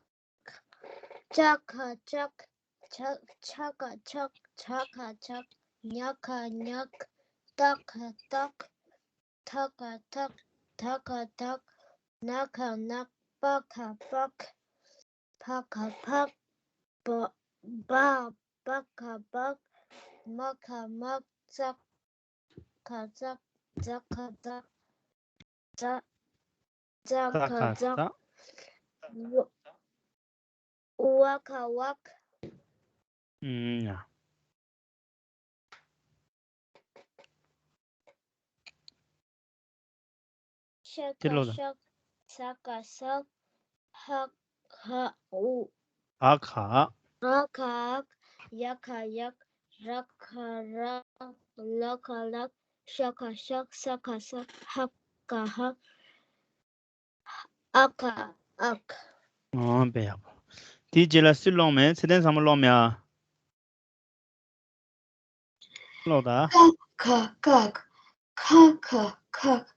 ཅ་ཁ་ཅག་ཆ་ཁ་ཆག་ཇ་ཁ་ཇག་ཉ་ཁ་ཉག་ཏ་ཁ་ཏག་ཐ་ཁ་ཐག་ད་ཁ་དག་ན་ཁ་ནག་པ་ཁ་པག་ཕ་ཁ་ཕག་པ་པ་པ་ཁ་པག་མ་ཁ་མག་ཙ་ཁ་ཙག་ཛ་ཁ་ཛག་ཛ་ཛ་ཁ་ཛག་ཝ་ཁ་ཝག་ཨུམ། ཡ། ཤ་དེ་ཀ་ལོ་ལ། ཤག་ས་ཀ་སག་ཧ་ག་འུ། ཨ་ཁ། ཨ་ཁ་ཨག་ཡ་ཁ་ཡག་ར་ཁ་རག་ལ་ཁ་ལག་ཤ་ཁ་ཤག་ས་ཁ་སག་ཧ་ག་ཧག་ཨ་ཁ་ཨག་ཨོ་དཔེ་ཡག་པོ། དེའི་རྗེས་ལ་སུས་ཀློག་མེད། ཚེ་བརྟན་ཚང་མ་ཀློག་མེད་ཨ། ཀློག་ད། ཀ་ཁ་ཀག་ཁ་ཁ་ཁག་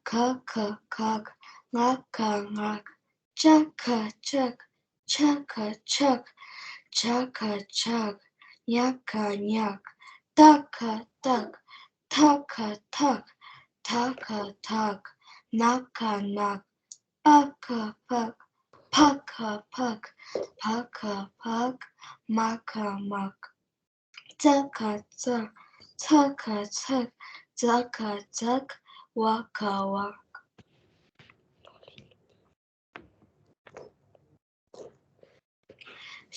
ག་ཁ་གག་ང་ཁ་ངག་ཅ་ཁ་ཅག་ཆ་ཁ་ཆག་ཇ་ཁ་ཇག་ཉ་ཁ་ཉག་ཏ་ཁ་ཏག་ཐ་ཁ་ཐག་ད་ཁ་དག་ན་ཁ་ནག་པ་ཁ་པག་ཕ་ཁ་ཕག་བ་ཁ་བག་མ་ཁ་མག་ཙ་ཁ་ཙག་ཚ་ཁ་ཚག་ཛ་ཁ་ཛག་ཝ་ཁ་ཝག་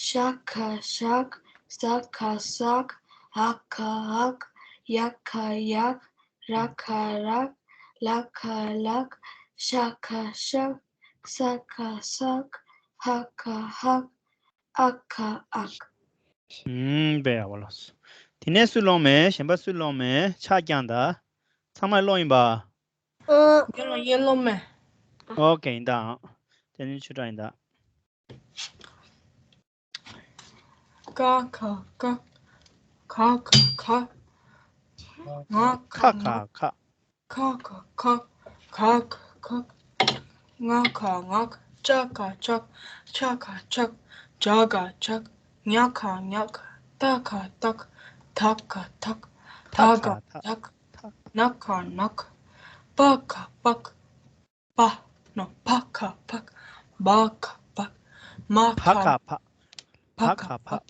ཤ་ཁ་ཤག་ཟ་ཁ་ཟག་འ་ཁ་འག་ཡ་ཁ་ཡག་ར་ཁ་རག་ལ་ཁ་ལག་ཤ་ཁ་ཤག་ས་ཁ་སག་ཧ་ཁ་ཧག་ཨ་ཁ་ཨག་ཨུམ། དཔེ་ཡག་པོ་ལགས་སོ། དེ་ནས་སུས་ཀློག་མེད། གཞན་པ་སུས་ཀློག་མེད། ཕྱག་བརྐྱངས་དང་། ཚང་མས་ཀློག་ཡིན་པ། ཨ། ཡིན་ལ་ཡིན་ཀློག་མེད། ཨོ་ཀེ་ཡིན་ད། དེ་ནི་ཆུ་དྲག་ཡིན་ད། ཀ་ཁ་ཀག་ཁ་ཁ་ཁག་ང་ཁ་ཁ་ང་ཁ་ཁ་ཁག་ཁ་ཁ་ཁག་ང་ཁ་ངག་ཅ་ཁ་ཅག་ཆ་ཁ་ཆག་ཇ་ཁ་ཇག་ཉ་ཁ་ཉག་ཏ་ཁ་ཏག་ད་ཁ་དག་ད་ཁ་དག་ན་ཁ་ནག་པ་ཁ་པག་པ། ནོ། ཕ་ཁ་ཕག་བ་ཁ་བག་མ་ཕ་ཁ་ཁ་ཕ། བ་ཁ་ཕག་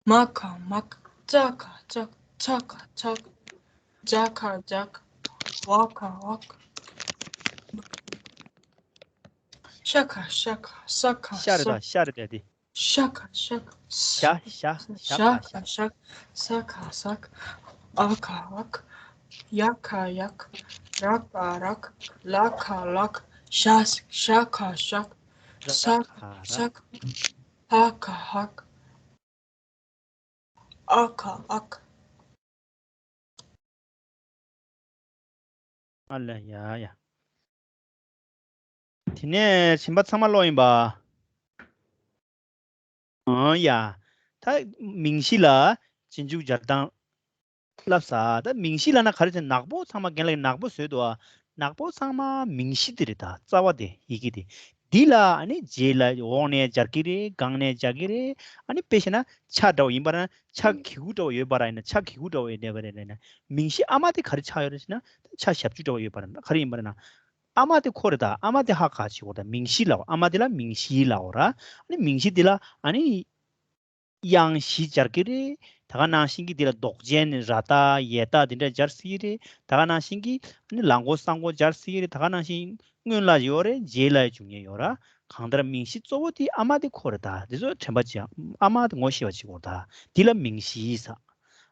མ་ཁ་མག་ཙ་ཁ་ཙག་ཚ་ཁ་ཚག་ཇ་ཁ་ཇག་ཝ་ཁ་ཝག་ཤ་ཁ་ཤག་ས་ཁ་ཤ་རེད་སག་ད། ཤ་རེད་ད་དེ། ཤ་ཁ་ཤག་ཤ་ཤ་ཤ་ཤ་ཁ་ཤག་ཤག་ས་ཁ་སག་ཨ་ཁ་ཨག་ཡ་ཁ་ཡག་ར་ཁ་རག་ལ་ཁ་ལག་ཤ་ཤ་ཁ་ཤག་ས་ཁ་ཤག་ཧ་ཁ་ཧག་ཨ་ཁ་ཨག་ཨ་ལ་ཡ་ཡ། དེ་ནས་གཞན་པ་ཚང་མ་ཀློག་ཡིན་པ། ཨང་ཡ། ད་མིང་གཞི་ལ་རྗེས་འཇུག་སྦྱར་སྟངས་ལབ་ས། ད་མིང་གཞི་ལབ་ན་ག་རེ་ཟེར། ནག་པོ་ཚང་མ་རྒན་ལགས་ནག་པོ་བཟོས་འདུག་ཨ། ནག་པོ་ཚང་མ་མིང་གཞི་དེ་རེད། ད་རྩ་བ་དེ་ཡི་གེ་དེ། འདི་ལ་ཨ་ནི་རྗེས་ལ་འོག་ནས་སྦྱར་གྱི་རེད། སྒང་ནས་སྦྱར་གྱི་རེད། ཨ་ནི་དཔེ་བཤད་ན་ཆ་འདྲ་བོ་ཡིན་པ་ན་ཆ་གི་གུ་འདྲ་བོ་ཡོད་པ་ར། ཡིན་ན་ཆ་གི་གུ་འདྲ་བོ་ཡོད་པ་རེད་ན། མིང་གཞི་ཨ་མ་དེ་ག་རེ་ཆགས་ཡོད་རེད་ཟེར་ན། ཆ་ཞབས་ཀྱུ་འདྲ་བོ་ཡོད་པ་ར། ག་རེ་ཡིན་པ་རེད་ན། ཨ་མ་དེ་ཁོ་རེད་ད། ཨ་མ་དེ་ཧ་ག་ཅིག་གོ་ད། མིང་གཞི་ལའོ། ཨ་མ་དེ་ལ་མིང་གཞི་ལའོ་ར། ཨ་ནི་མིང་གཞི་དེ་ལ་ཨ་ནི་དབྱངས་བཞི་སྦྱར་གྱི་རེད། ད་ག་ནང་བཞིན་གྱི་དེ་ལ་འདོགས་ཅན་ར་ཏ་ཡ་ཏ་དེ་འདྲ་སྦྱར་སྲིད་ཀྱི་རེད། ད་ག་ནང་བཞིན་གྱི་ཨ་ནི་ལ་མགོ་ས་མགོ་སྦྱར་སྲིད་ཀྱི་རེད། ད་ག་ནང་བཞིན་སྔོན་ལ་ཡོད་རེད། རྗེས་ལ་འཇུག་མཁན་ཡོད་ར། གང་ལྟར་མིང་གཞི་གཙོ་བོ་དེ་ཨ་མ་དེ་ཁོ་རེད་ད། དེ་ཚོ་དྲན་པ་བྱེད། ཨ་མ་དེ་ངོ་ཤེས་པ་ཅིག་གོ་ད། དེ་ལ་མིང་གཞི་ཟེར།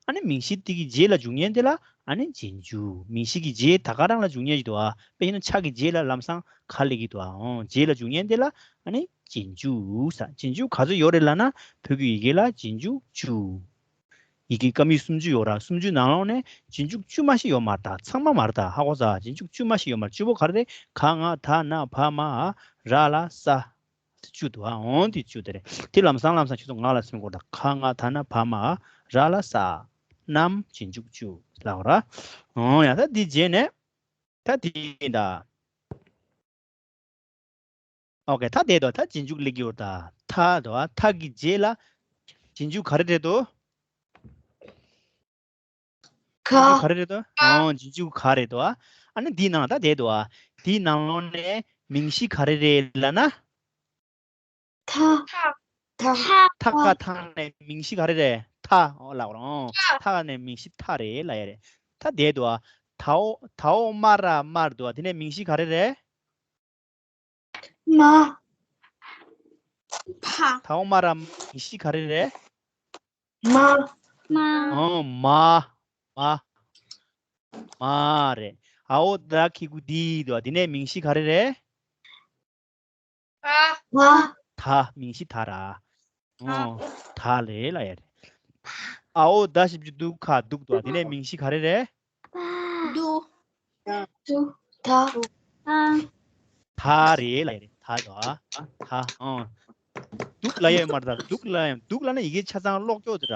ཨ་ནི་མིང་གཞི་དེ་གི་རྗེས་ལ་འཇུག་མཁན་དེ་ལ་ཨ་ནི་རྗེས་འཇུག་མིང་གཞི་གི་རྗེས་ད་ག་རང་ལ་འཇུག་མཁན་ཞིག་འདུག་ཨ། དཔེ་བཞག་ན་ཆ་གི་རྗེས་ལ་ལམ་སང་ག་སླེབས་ཀྱི་འདུག་ཨ། འོང་། རྗེས་ལ་འཇུག་མཁན་དེ་ལ་ཨ་ནི་རྗེས་འཇུག་ཟེར། རྗེས་འཇུག་ག་ཚོད་ཡོད་རེད་ལབ་ན། བོད་ཀྱི་ཡི་གེ་ལ་རྗེས་འཇུག་བཅུ། ཡི་གེ་ཀ་མད་སུམ་ཅུ་ཡོད་ར། སུམ་ཅུ་ནང་ལོགས་ནས་རྗེས་འཇུག་བཅུ་མ་ཞིག་ཡོད་མ་རེད་ད། ཚང་མ་མ་རེད་ད། ཧ་གོ་སོང་། རྗེས་འཇུག་བཅུ་མ་ཞིག་ཡོད་མ་རེད། བཅུ་པོ་ག་རེ་རེད། ག་ང་ད་ན་བ་མ་འ་ར་ལ་ས། བཅུ་འདུག་ཨ། འོང་། དེ་བཅུ་དེ་རེད། དེ་ལམ་སང་ལམ་སང་ཁྱེད་ཚོ་ངག་ལ་སིམ་དགོས་ད། ག་ང་ད་ན་བ་མ་འ་ར་ལ་ས། ནམ་རྗེས་འཇུག་བཅུ་ལབ་ར། འོང་། ཡ་ད་འདི་རྗེས་ནས་ད་འདི་ཡིན་ད། ཨོ་ཀེ། ད་དེ་དོ་ད་རྗེས་འཇུག་སླེབས་ཀྱི་ཡོད་ད། ཐ་དོ། ཨ། ཐ་གི་རྗེས་ལ་རྗེས་འཇུག་ག་རེ་རེད་དོ། ག་རྗེས་འཇུག་ག་རེ་རེད་དོ། ཨོ། རྗེས་འཇུག་ག་རེད་དོ། ཨ། ཨ་ནི་འདི་ནང་ད་དེ་དོ། ཨ། འདི་ནང་ལོགས་ནས་མིང་གཞི་ག་རེ་རེད་ལབ་ན། ཐ། ཐ། ཐ་ཁ་ཐ་ནས་མིང་གཞི་ག་རེ་རེད། ཐ། ཨོ་ལབ་རོང་། ཐ་ཁ་ནས་མིང་གཞི་ཐ་རེད་ལབ་ཡ་རེད། ད་དེ་དོ། ཨ། ད་འོག་ད་འོག་མ་ར་མར་དོ། ཨ། དེ་ནས་མིང་གཞི་ག་རེ་རེད། མ། ཕ། ད་འོག་མ་ར་མིང་གཞི་ག་རེ་རེད། མ། མ། ཨོ་མ། མ། མ་རེད། ཨའོ་ད་ཁི་གུ་དི་འདུག་བ། དེ་ནས་མིང་གཞི་ག་རེ་རེད། ད། མིང་གཞི་ད་ར། ཨོ། ད་རེད་ལབ་ཡ་རེད། ཨའོ་ད་ཞབས་ཀྱུ་དུ་ག་དུག་འདུག་བ། དེ་ནས་མིང་གཞི་ག་རེ་རེད། དུ། དུ། ད། ད་རེད་ལབ་ཡ་རེད། ད་འདུག་ཨ། ད། ཨོ། དུག་ལབ་ཡ་ཡོད་མ་རེད། ད་དུག་ལབ་ཡ། དུག་ལབ་ན་ཡི་གེ་ཆ་ཚང་ཀློག་ཀྱོག་དེ་ར།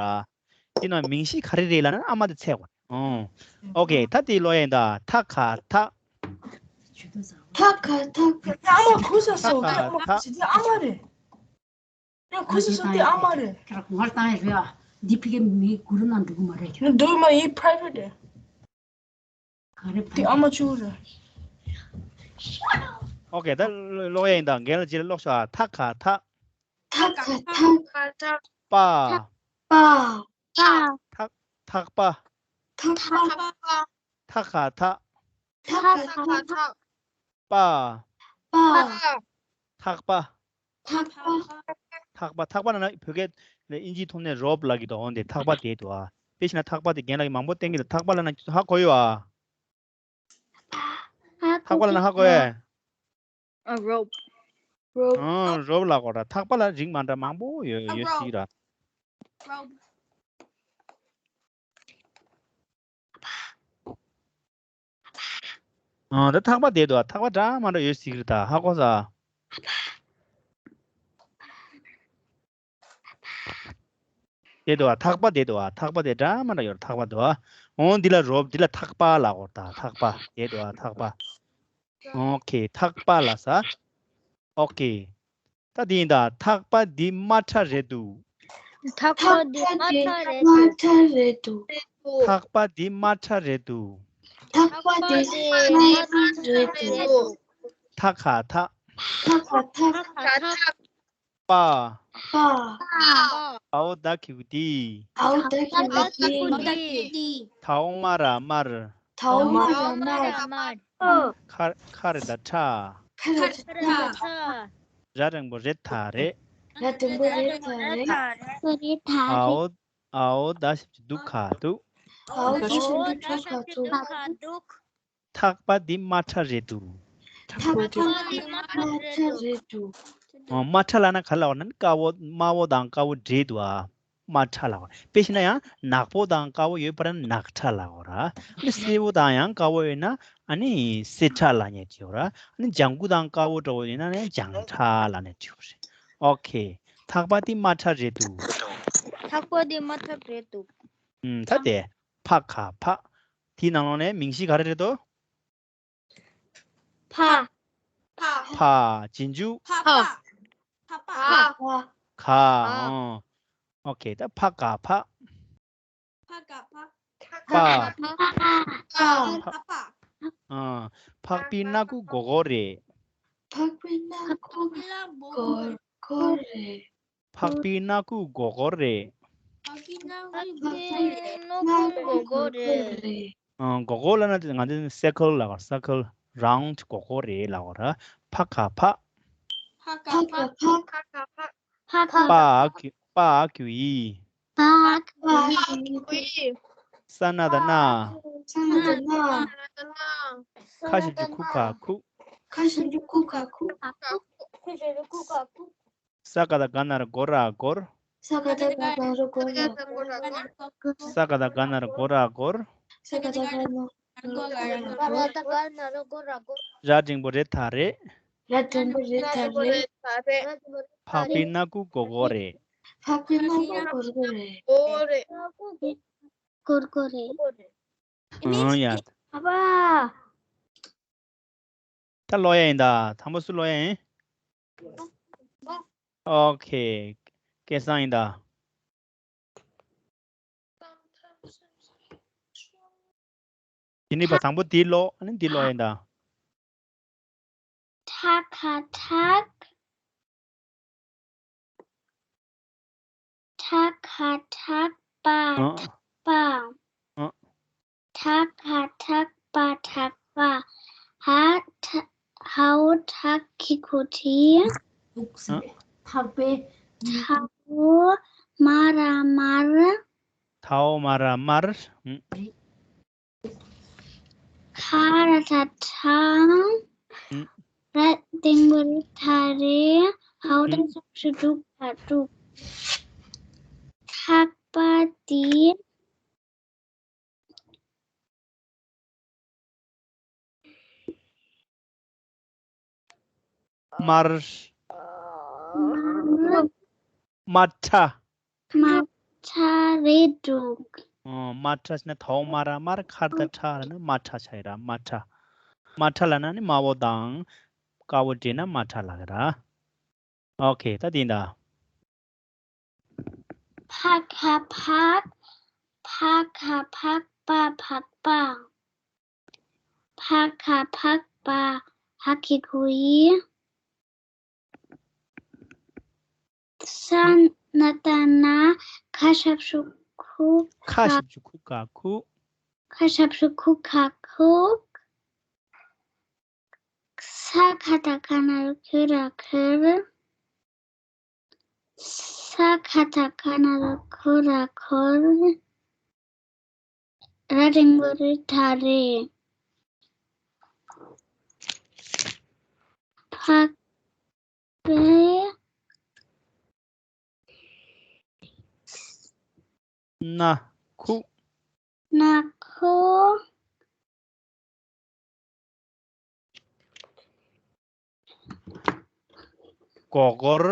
དེ་ན་མིང་གཞི་ག་རེ་རེད་ལབ་ན་ཨ་མ་དེ་ཚད་དགོས། ཨོ། ཨོ་ཁེ། ད་དེ་ཀློག་ཡ་ཡིན་ད། ཐ་ཁ་ཐག། ཐ་ཁ་ཐག། ཨ་མ་ཁུ་ས་སོ། ཐ་ཁ་ཐག། ཨ་མ་རེད། ཡང་ཁུ་སུ་སུ་དེ་ཨ་མ་རེད། ངར་བཏང་ཡ་རེད་ཨ། འདི་ཕ་གི་མི་གུ་རུ་ནང་འགྲོ་གི་མ་རེད། འགྲོ་གི་མ་ཡིན། private རེད། ག་རེ་དེ་ཨ་མ་ཆུ་རེད། ཨོ་ཁེ། ད་ཀློག་ཡ་ཡིན་ད། རྒན་ལགས་ཅིག་ཀློག་ཤོག་ཨ། ཐ་ཁ་ཐག། ཐ་ཁ་ཐག། པ། པ། ཐག། ཐག་པ། ཐག་པ། ཐག་ཁ་ཐག། ཐག་ཁ་ཐག། པ། པ། ཐག་པ། ཐག་པ། ཐག་པ། ཐག་པ་ལབ་ན་བོད་སྐད་ལ་ཨིན་ཇིའི་ཐོག་ནས་རོབ་ལབ་ཀྱི་འདུག་འོན་ཏེ་ཐག་པ་དེ་འདུག་ཨ། དེ་བཞིན་ན་ཐག་པ་དེ་རྒན་ལགས་ཀྱིས་མང་པོ་བསྟན་གྱི་འདུག་ཐག་པ་ལབ་ན་ཧ་གོ་ཡོད་ཨ། ཐག་པ་ལབ་ན་ཧ་གོ་ཡོད། ཨ། རོབ། རོབ། ཨ། རོབ་ལབ་དགོས་ར། ཐག་པ་ལ་རིགས་མ་འདྲ་མང་པོ་ཡོད། ཡོད་སྲིད་ར། རོབ། ཨ། ད་ཐག་པ་དེ་འདུག་ཐག་པ་འདྲ་མ་འདྲ་ཡོད་སྲིད་རེད། ད་ཧ་གོ་ས། དེ་འདུག་ཨ། ཐག་པ་དེ་འདུག་ཨ། ཐག་པ་དེ་འདྲ་མ་འདྲ་ཡོད་རེད། ཐག་པ་འདུག་ཨ། འོ་འདི་ལ་རོབ། འདི་ལ་ཐག་པ་ལབ་དགོས་རེད། ད་ཐག་པ་དེ་འདུག་ཨ། ཐག་པ། ཨོ་ཁེ། ཐག་པ་ལབ་ས། ཨོ་ཁེ། ད་འདི་ཡིན་ད། ཐག་པ་འདི་དམར་ཁྲ་རེད་འདུག་ཐག་པ་འདི་དམར་ཁྲ་རེད་འདུག་ཐག་པ་འདི་དམར་ཁྲ་རེད་འདུག་ཐག་པ་འདི་དམར་ཁྲ་རེད་འདུག་ཐ་ཁ་ཐག། ཐག་ཁ་ཐག། པ། པ། ཨའོ་ད་ཁི་གུ་དི། ཨའོ་ད་ཁི་གུ་དི། ཐའོ་མ་ར་དམར། ཐའོ་མ་ར་དམར། ཁ། ཁ་རེད་ད་ཁྲ། ཁ་རེད་ད་ཁྲ། ར་འགྲེང་བུ་རེད་ད་རེད། ར་འགྲེང་བུ་རེད་ད་རེད། ཨའོ། ཨའོ་ད་ཞབས་ཀྱུ་དུ་ག་དུག་ཨའོ་ད་ཞབས་ཀྱུ་དུ་ག་དུག་ཐག་པ་འདི་དམར་ཁྲ་རེད་འདུག་ཐག་པ་འདི་དམར་ཁྲ་རེད་འདུག་ཨོ། དམར་ཁྲ་ལབ་ན་ག་ལབ་ན་དཀར་པོ། དམར་པོ་དང་དཀར་པོ་འདྲེས་འདུག་ཨ། དམར་ཁྲ་ལབ། དཔེ་བཞག་ན་ཡང་ནག་པོ་དང་དཀར་པོ་ཡོད་པ་ན་ནག་ཁྲ་ལབ་དགོས་ར། ཨ་ནི་སེར་པོ་དང་ཡང་དཀར་པོ་ཡོད་ན་ཨ་ནི་སེར་ཁྲ་ལབ་ནས་བྲིས་དགོས་ར། ཨ་ནི་ལྗང་གུ་དང་དཀར་པོ་འདྲ་པོ་ཡོད་ན་ནི་ལྗང་ཁྲ་ལབ་ནས་བྲིས་དགོས་རེད། ཨོ་ཁེ། ཐག་པ་འདི་དམར་ཁྲ་རེད་འདུག་ཐག་པ་འདི་དམར་ཁྲ་རེད་འདུག་ཨུམ། ད་དེ། ཕ་ག་ཕག་དེའི་ནང་ལོགས་ནས་མིང་གཞི་ག་རེ་རེད་དོ། ཕ། ཕ། རྗེས་འཇུག་ཕ། ཕ། ཕ། ག་ཨོ། ཨོ་ཁེ། ད་ཕ་ག་ཕག་ཕ། ཕ། ཕ། ཕ། ཨ། ཕག་པའི་སྣ་ཁུག་སྒོར་སྒོར་རེད། ཕག་པའི་སྣ་ཁུག་སྒོར་སྒོར་རེད། ཕག་པའི་སྣ་ཁུག་སྒོར་སྒོར་རེད། ཕག་པའི་སྣ་ཁུག་སྒོར་སྒོར་རེད། ཨ། སྒོར་སྒོར་ལབ་ན་ང་ཚོ་སེར་ཀལ་ལབ་དགོས། སེར་ཀལ་རའུན་ཌི་སྒོར་སྒོར་རེད་ལབ་དགོས་ར། ཕ་ག་ཕག་ཕ་ག་ཕག་ཕ་ག་ཕག་ཕ། པ་གི། པ་གི་ཡི། པ་གི་ཡི། ས་ན་ད་སྣ། ས་ན་ད་སྣ། ཁ་ཞབས་ཀྱུ་ཁུ་ག་ཁུག་ཁ་ཞབས་ཀྱུ་ཁུ་ག་ཁུག་ཁ་ཞབས་ཀྱུ་ཁུ་ག་ཁུག་ས་ག་ད་ག་ན་རོ་སྒོ་ར་སྒོར། ས་ག་ད་ག་ན་རོ་སྒོ་ར་སྒོར། ས་ག་ད་ག་ན་རོ་སྒོ་ར་སྒོར། ས་ག་ད་ག་ན་རོ་སྒོ་ར་སྒོར། ས་ག་ད་ག་ན་རོ་སྒོ་ར་སྒོར། ར་འགྲེང་བུ་རེད་ད་རེད། ར་འགྲེང་བུ་རེད་ད་རེད། ཕག་པའི་སྣ་ཁུག་སྒོར་སྒོར་རེད། ཕག་པའི་སྣ་ཁུག་སྒོར་སྒོར་རེད། སྒོར་སྒོར་རེད། སྒོར་སྒོར་རེད། ཨང་ཡ། ཨ་ཕ། ད་ཀློག་ཡ་ཡིན་ད། དང་པོ་སུ་ཀློག་ཡ་ཡིན། ཨོ་ཁེ། སྐལ་བཟང་ཡིན་ད། དེ་ནས་ཕར་དང་པོ་འདི་ཀློག་ཨ་ནི་འདི་ཀློག་ཡ་ཡིན་ད། ཁྲ་ཁ་ཁྲག་ཁྲ་ཁ་ཁྲག་པ་ཨ། ཁྲག་པ། ཨ། ཁྲ་ཁ་ཁྲག་པ་ཁྲག་པ། ཧ་ཁྲ། ཧའོ་ཁྲག་ཁི་ཁུ་ཁྲི། ཨ། ཐག་པའི། ཐའོ་མ་ར་དམར། ཐའོ་མ་ར་དམར། ཨ། ཁ་ ཕ་ར་བཏགས་ཕྲ། ཨུམ། ར་འགྲེང་བུ་རི་ཕྲ་རེད། འའོ་ཨུམ། ད་ཞབས་ཀྱུ་འབྲུ་ག་འབྲུག་ཐག་པ་དེ། དམར། དམར། དམར་ཁྲ། དམར་ཁྲ་རེད་འདུག་ཨོ། དམར་ཁྲ་ཟེར་ན་ཐའོ་དམར་ར་དམར། ཁ་ར་བཏགས་ཁྲ་ལབ་ན་དམར་ཁྲ་ཆགས་ཡོད་ར། དམར་ཁྲ། དམར་ཁྲ་ལབ་ན་ནི་དམར་པོ་དང་དཀར་པོ་འདྲེས་ན་དམར་ཁྲ་ལབ་ཀྱི་ར། ཨོ་ཁེ། ད་དེ་ཡིན་ད། ཕ་ག་ཕག་ཕ་ག་ཕག་པ་ཕག་པ། ཕ་ག་ཕག་པ། འ་གི་གུ་འི། ས་ན་བཏགས་སྣ། ཁ་ཞབས་ཀྱུ་ཁུ། ཁ་ཞབས་ཀྱུ་ཁུ་ག་ཁུག་ཁ་ཞབས་ཀྱུ་ཁུ་ག་ཁུག་ས་ག་བཏགས་སྒ་ན་རོ་སྒོ་ར་སྒོར། ས་ག་བཏགས་སྒ་ན་རོ་སྒོ་ར་སྒོར། ར་འགྲེང་བུ་རི་ཕྲ་རེད། ཕག་པའི། སྣ་ཁུག་སྣ་ཁུག་མགོ་སྐོར།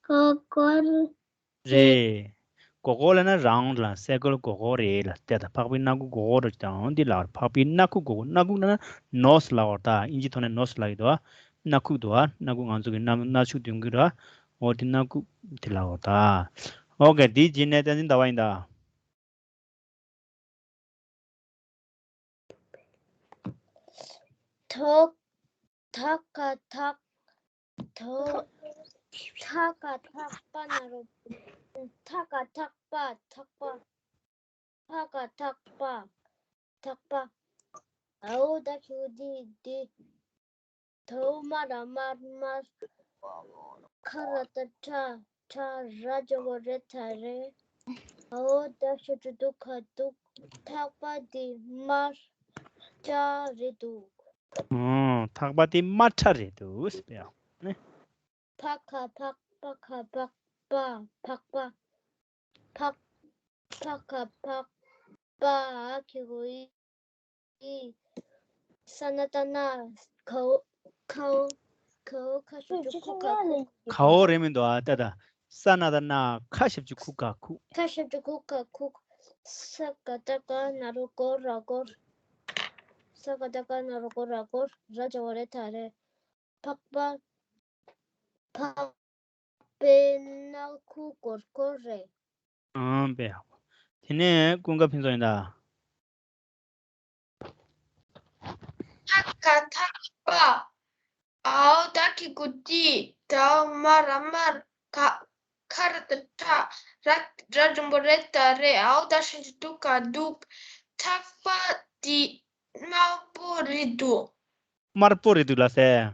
མགོ་སྐོར། རེད། མགོ་སྐོར་ལབ་ན་རའུན་ཌི་ལ། སེར་ཀལ་མགོ་སྐོར་རེད་ལ། དེ་ད་ཕག་པའི་སྣ་ཁུག་མགོ་སྐོར་རེད་ཀྱང་འདི་ལ་ཕག་པའི་སྣ་ཁུག་མགོ་སྐོར། སྣ་ཁུག་ལབ་ན་ནོ་སི་ལབ་པ་རེད་ད། དབྱིན་ཇིའི་ཐོག་ནས་ནོ་སི་ལབ་ཀྱི་འདུག་སྣ་ཁུག་འདུག་སྣ་ཁུག་ང་ཚོ་གི་སྣ་སྣ་ཆུ་འདོན་གྱི་ར། འོ་དེ་སྣ་ཁུག་དེ་ལབ་པ་རེད་ད། ཨོ་ཁེ། དེའི་རྗེས་ནས་བསྟན་འཛིན་ཟླ་བ་ཡིན་ད། ཐོག་ཐ་ག་ཐག་ཐོག་ཐ་ག་ཐག་པ་ན་རོ། ཐ་ག་ཐག་པ། ཐག་པ། ཐ་ག་ཐག་པ། ཐག་པ། འའོ་ད་ཞབས་ཀྱུ་འི་འི། དའོ་དམར་ར་དམར་དམར། ཁ་ར་བཏགས་ཁྲ་ཁྲ། ར་འགྲེང་བུ་རི་ཕྲ་རེད། འའོ་ད་ཞབས་ཀྱུ་འབྲུ་ག་འབྲུག་ཐག་པ་དེ་དམར་ཁྲ་རེད་འདུག་ཨོ། ཐག་པ་དེ་དམར་ཁྲ་རེད་འདུག་ཟེར་བ་ནི། ཕ་ག་ཕག་ཕ་ག་ཕག་པ་ཕག་པ། ཕག་ཕ་ག་ཕག་པ། འ་གི་གུ་འི། ས་ན་བཏགས་སྣ། གའོ་གའོ་གའོ་ཁ་ཞབས་ཀྱུ་ཁུ་ག་ཁུག་གའོ་རེད་མི་འདུག་ཨ། ད་ད། ས་ན་བཏགས་སྣ། ཁ་ཞབས་ཀྱུ་ཁུ་ག་ཁུག་ཁ་ཞབས་ཀྱུ་ཁུ་ག་ཁུག་ས་ག་བཏགས་སྒ་ན་རོ་སྒོ་ར་སྒོར། ས་ག་བཏགས་སྒ་ན་རོ་སྒོ་ར་སྒོར། ར་འགྲེང་བུ་རི་ཕྲ་རེད། ཕག་པ། ཕག་པའི་སྣ་ཁུག་མགོ་སྐོར་རེད། ཨང་། དཔེ་ཡག་པོ། དེ་ནས་ཀུན་དགའ་ཕུན་ཚོགས་ཡིན་ད། ཐ་ག་ཐག་པ། འའོ་ད་གི་གུ་ཏི། དའོ་དམར་ར་དམར། ག་ཁ་ར་བཏགས་ཁྲ། ར་ར་འགྲེང་བུ་རི་ཕྲ་རེད། འའོ་ད་ཞབས་ཀྱུ་འབྲུ་ག་འབྲུག་ཐག་པ་དེ་དམར་པོ་རེད་འདུག་དམར་པོ་རེད་འདུག་ལ་ཟེར།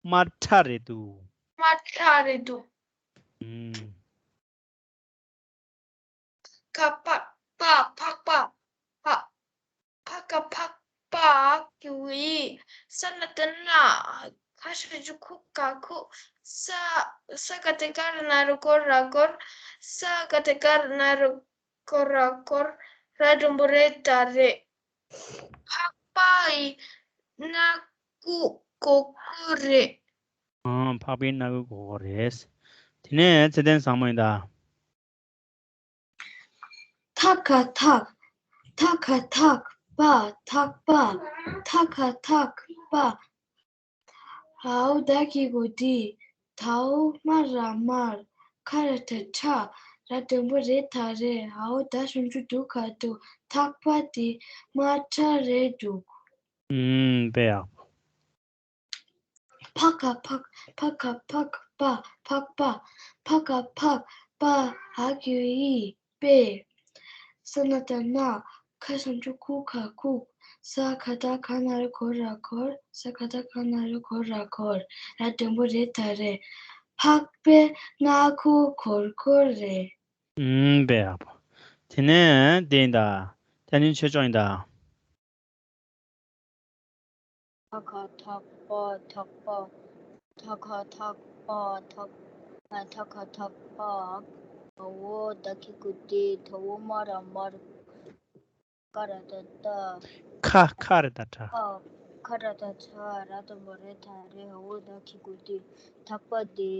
དམར་ཁྲ་རེད་འདུག་དམར་ཁྲ་རེད་འདུག་ཨུམ། ག་ཕག་པ་ཕག་པ། ཕ་ཕ་ག་ཕག་པ། འ་གི་གུ་འི། ས་ན་བཏགས་སྣ། ཁ་ཞབས་ཀྱུ་ཁུ་ག་ཁུག་ས་ས་ག་བཏགས་སྒ་ར་ན་རོ་སྒོ་ར་སྒོར། ས་ག་བཏགས་སྒ་ར་ན་རོ་སྒོ་ར་སྒོར། ར་འགྲེང་བུ་རི་ཕྲ་རེད། ཕག་པའི་སྣ་ཁུག་མགོ་སྐོར་རེད། ཨང་། ཕག་པའི་སྣ་ཁུག་མགོ་སྐོར་རེད། དེ་ནས་ཚེ་བརྟན་བཟང་མོ་ཡིན་ད། ཐ་ག་ཐག་ཐ་ག་ཐག་པ་ཐག་པ། ཐ་ག་ཐག་པ། འའོ་ད་གི་གུ་ཏི། དའོ་དམར་ར་དམར། ཁ་ར་བཏགས་ཁྲ། ར་འགྲེང་བུ་རི་ཕྲ་རེད། འའོ་ད་ཞབས་ཀྱུ་འབྲུ་ག་འབྲུག་ཐག་པ་དེ་དམར་ཁྲ་རེད་འདུག་ཨུམ། དཔེ་ཡག་པོ། ཕ་ག་ཕག་ཕ་ག་ཕག་པ་ཕག་པ། ཕ་ག་ཕག་པ། འ་གི་གུ་འི། པའི། ས་ན་བཏགས་སྣ། ཁ་ཞབས་ཀྱུ་ཁུ་ག་ཁུག་ས་ག་བཏགས་སྒ་ན་རོ་སྒོ་ར་སྒོར། ས་ག་བཏགས་སྒ་ན་རོ་སྒོ་ར་སྒོར། ར་འགྲེང་བུ་རི་ཕྲ་རེད། ཕག་པའི་སྣ་ཁུག་མགོ་སྐོར་རེད། ཨུམ། དཔེ་ཡག་པོ། དེ་ནས་དེ་ཡིན་ད། བསྟན་འཛིན་ཆོས་སྐྱོང་ཡིན་ད། ཐ་ག་ཐག་པ་ཐག་པ། ཐ་ག་ཐག་པ་ཐག་ཨ། ཐ་ག་ཐག་པ། འོ་ད་གི་གུ་དི། ཐ་འོ་མ་ར་མར། ཀ་ར་བཏགས་ཀྲ། ཁ། ཁ་ར་བཏགས་ཁྲ། ཨ། ཁ་ར་བཏགས་ཁྲ། ར་དང་པོ་རེ་ཐ་རེ། འོ་ད་གི་གུ་དི། ཐག་པ་དི།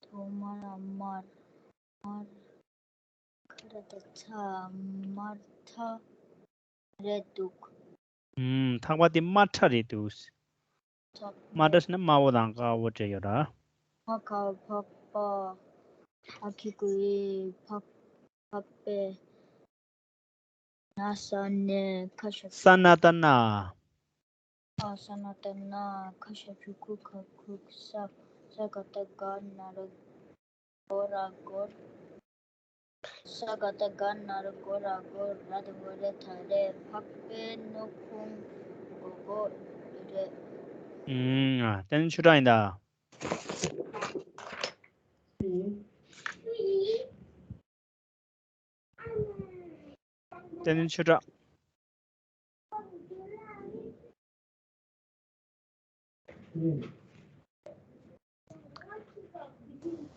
ཐ་འོ་མ་ར་མར། མར། ཁ་ར་བཏགས་ཁྲ། མར་ཐག་རེད་འདུག་ཨུམ། ཐག་པ་དེ་དམར་ཁྲ་རེད་འདུག་དམར་ཁྲ་ཟེར་ན་དམར་པོ་དང་དཀར་པོ་འདྲེས་ཡོད་ར། ཕ་ག་ཕག་པ། ཨ་གི་གུ་ཨི། ཕག་ཕག་པའི། ན་ས་ནས་ཁ་ཞབས། ས་ན་བཏགས་སྣ། ཨ། ས་ན་བཏགས་སྣ། ཁ་ཞབས་ཀྱུ་ཁུ་ཁ་ཁུག་ས། ས་ག་བཏགས་སྒ་ན་རོ་སྒོ་ར་སྒོར། ས་ག་བཏགས་སྒ་ན་རོ་སྒོ་ར་སྒོར། ར་དང་པོ་རེ་ཐ་རེ། ཕག་པའི་སྣ་ཁུང་སྒོར་སྒོར་རེད། ཨུམ། ཨ། དེ་ནི་ཆོས་གྲགས་ཡིན་ད། དེ་ནི་ཆོས་གྲགས།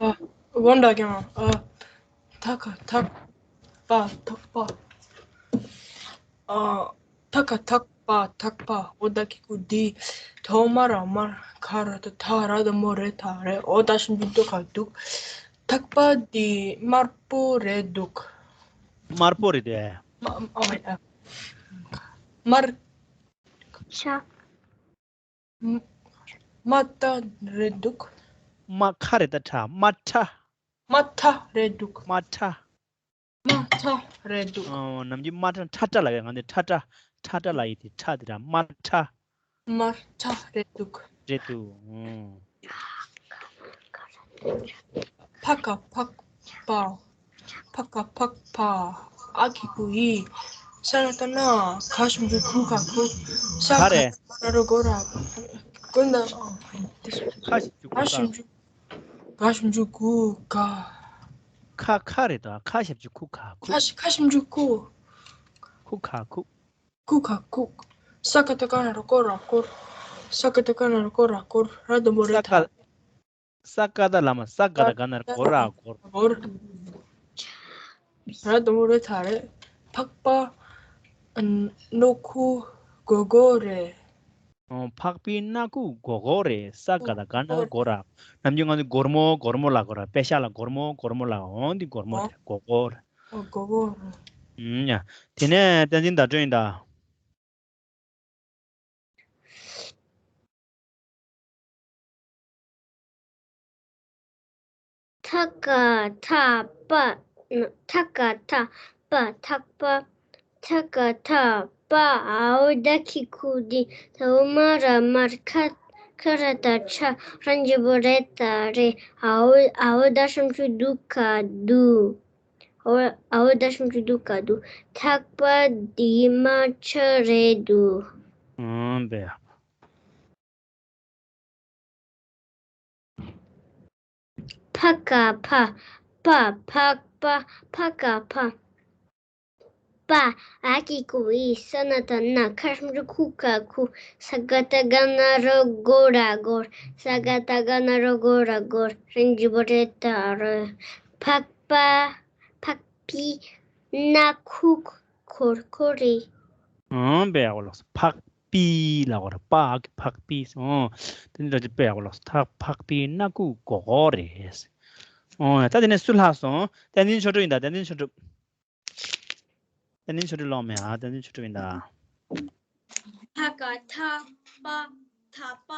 ཨ། དགོངས་དག་ཀྱང་། ཨ། ཐ་ག་ཐག་པ་ཐག་པ། ཨ། ཐ་ག་ཐག་པ་ཐག་པ། འོ་ད་གི་གུ་དི། ཐ་འོ་མ་ར་མར། ཁ་ར་བཏགས་ཁྲ། ར་དང་པོ་རེ་ཐ་རེ། འོ་ད་ཞབས་ཀྱུ་འདུག་ག་འདུག་ཐག་པ་དེ་དམར་པོ་རེད་འདུག་དམར་པོ་རེད་དེ། མ། ཨ། མ། ཨ། དམར། ཤ། མ། མ་ཐག་རེད་འདུག་མ། ཁ་རེད་ད་ཁྲ། མ་ཁྲ། མ་ཐག་རེད་འདུག་མ་ཁྲ། མ་ཐག་རེད་འདུག་ཨོ། ནམ་རྒྱུན་མ་ཁྲ་ཁྲ་ཁྲ་ལབ་ཡ། ང་ཚོས་ཁྲ་ཁྲ་ཁྲ་ཁྲ་ལབ་ཡ་དེ་ཁྲ་དེ་ར། མ་ཁྲ། མ་ཁྲ་རེད་འདུག་རེད་འདུག་ཨོ། ཕ་ག་ཕག་པ། ཕ་ག་ཕག་པ། ཨ་གི་གུ་ཨི། ས་ན་བཏགས་སྣ། ག་ཞབས་ཀྱུ་གུ་ཁ་གུག་ས་ག་ར་ག་ར་གོ་ར། གོ་ན། ཁ་ཞབས་ཀྱུ་ག་གུ་ཞབས་ཀྱུ། ག་ཞབས་ཀྱུ་གུ་ག་ཁ། ཁ་རེད་ད། ཁ་ཞབས་ཀྱུ་ཁུ་ཁ་ཁུ། ཁ་ཞབས། ཁ་ཞབས་ཀྱུ་གུ། ཁུ་ཁ་ཁུ། གུ་ཁ་གུག་ས་ག་བཏགས་སྒ་ན་རོ་སྒོ་ར་སྒོར། ས་ག་བཏགས་སྒ་ན་རོ་སྒོ་ར་སྒོར། ར་དང་པོ་རེ་ཐ། ས་ག་བཏགས་སྒ་ན་རོ་སྒོ་ར་སྒོར། སྒོར། ར་དང་པོ་རེ་ཐ་རེ། ཕག་པ། ཨ། སྣ་ཁུག་སྒོར་སྒོར་རེད། ཨོ། ཕག་པའི་སྣ་ཁུག་སྒོར་སྒོར་རེད། ས་ག་བཏགས་སྒ་ན་རོ་སྒོ་ར། ནམ་རྒྱུན་ང་ཚོ་སྒོར་མོ་སྒོར་མོ་ལབ་ཀྱི་ཡོད་ར། པེ་ཤག་ལ་སྒོར་མོ་སྒོར་མོ་ལབ། འོ་འདི་སྒོར་མོ་རེད། སྒོར་སྒོར་རེད། ཨོ། སྒོར་སྒོར་རེད། ཨུམ། ཡ། དེ་ནས་བསྟན་འཛིན་བརྡ་སྤྲོད་ཡིན་ད། ཐ་ག་ཐག་པ། ཐ་ག་ཐག་པ་ཐག་པ། ཐ་ག་ཐག་པ། འོ་ད་གི་གུ་དི། ཐ་འོ་མ་ར་མར། ཁ། ཁ་ར་བཏགས་ཁྲ། ར་དང་པོ་རེ་ཐ་རེ། འོ། འོ་ད་ཞབས་ཀྱུ་འདུག་ག་འདུག་འོ། འོ་ད་ཞབས་ཀྱུ་འདུག་ག་འདུག་ཐག་པ་དེ་དམར་ཁྲ་རེད་འདུག་ཨང་། དཔེ་ཡག་པོ། ཕ་ག་ཕ། པ། ཕག་པ། ཕ་ག་ཕ། པ། འ་གི་གུ་འི། ས་ན་བཏགས་སྣ། ཁ་ཞབས་ཀྱུ་ཁུ་ཁ་ཁུ། ས་ག་བཏགས་སྒ་ན་རོ་སྒོ་ར་སྒོར། ས་ག་བཏགས་སྒ་ན་རོ་སྒོ་ར་སྒོར། ར་དང་པོ་རེ་ཐ་རེ། ཕག་པ། ཕག་པའི་སྣ་ཁུག་སྒོར་སྒོར་རེད། ཨང་། དཔེ་ཡག་པོ་ལབ་སོང་། ཕག་པའི་ལབ་དགོས་རེད། པ་གི་ཕག་པའི་སོང་། དེ་ནི་འདྲ་ཅིག་དཔེ་ཡག་པོ་ལབ་སོང་། ད་ཕག་པའི་སྣ་ཁུག་སྒོར་སྒོར་རེད། ཨོ། ད་དེ་ནས་སུ་ལྷག་སོང་། བསྟན་འཛིན་ཆོས་གྲུབ་ཡིན་ད། བསྟན་འཛིན་ཆོས་གྲུབ། བསྟན་འཛིན་ཆོས་གྲུབ་ལོག་མེད་ཨ། བསྟན་འཛིན་ཆོས་གྲུབ་ཡིན་ད། ཐ་ག་ཐག་པ་ཐག་པ།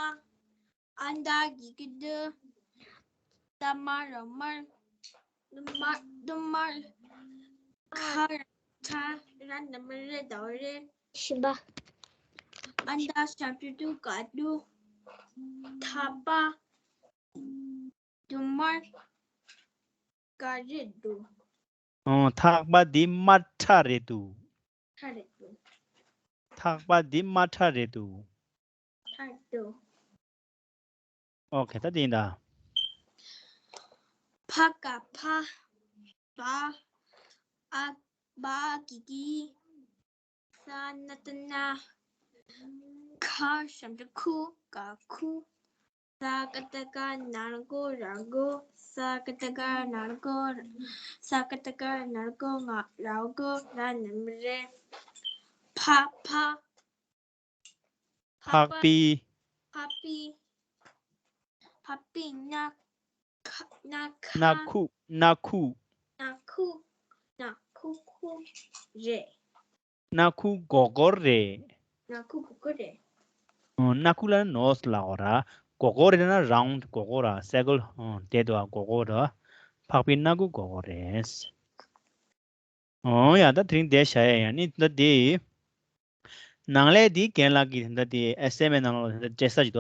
འ་ད་གི་གུ་འདི། ད་མ་ར་མར། དུ་མར། དུ་མར། ཁ་ར་ཁྲ། ར་དང་པོ་རེ་ཐ་རེ། བཞི་པ། འ་ད་ཞབས་ཀྱུ་འདུག་ག་འདུག་ཐག་པ། དུ་མར། ག་རེ་འདུག་ཨོ། ཐག་པ་འདི་དམར་ཁྲ་རེད་འདུག་ཁྲ་རེད་འདུག་ཐག་པ་འདི་དམར་ཁྲ་རེད་འདུག་ཁྲ་རེད་འདུག་ཨོ་ཁེ། ད་འདི་ཡིན་ད། ཕ་ག་ཕ། པ། འ། བ་གི་གུ་འི། ས་ན་བཏགས་སྣ། ཁ། ཕ་ཞབས་ཀྱུ་ཁུ། ག་ཁུ། ས་ཀ་བཏགས་སྐ་ན་རོ་སྐོ་ར་སྒོ། ས་ཀ་བཏགས་སྐ་ན་རོ་སྐོ། ས་ཀ་བཏགས་སྐ་ན་རོ་སྐོ་ང་ར་སྒོ་ར་ན་མི་རེ། ཕ་ཕ། ཕག་པི། ཕག་པི། ཕག་པི་ན་ཁ་ན་ཁ། ན་ཁུ། ན་ཁུ། ན་ཁུ། ན་ཁུ་ཁུ་རེད། ན་ཁུ་སྒོར་སྒོར་རེད། ན་ཁུ་སྒོར་སྒོར་རེད། ཨོ། ན་ཁུ་ལ་ནོ་སི་ལབ་དགོས་ར། སྒོར་སྒོར་རེད་ན་རའུན་ཌི་སྒོར་སྒོར་ར། སར་ཀལ། ཨོ། དེ་འདུག་ཨ། སྒོར་སྒོར་ར། ཕག་པི་ན་ཁུ་སྒོར་སྒོར་རེད། ཨོ་ཡ། ད་དེ་རིང་འདིར་བཞག་ཡ་ཡིན། ཨ་ནི་ད་དེ་ནང་ལས་དེའི་རྒན་ལགས་ཀྱིས་ད་དེ་ཨེ་སའེན་མེན་ཊི་ནང་ལ་ད་དཔྱད་ས་ཅིག་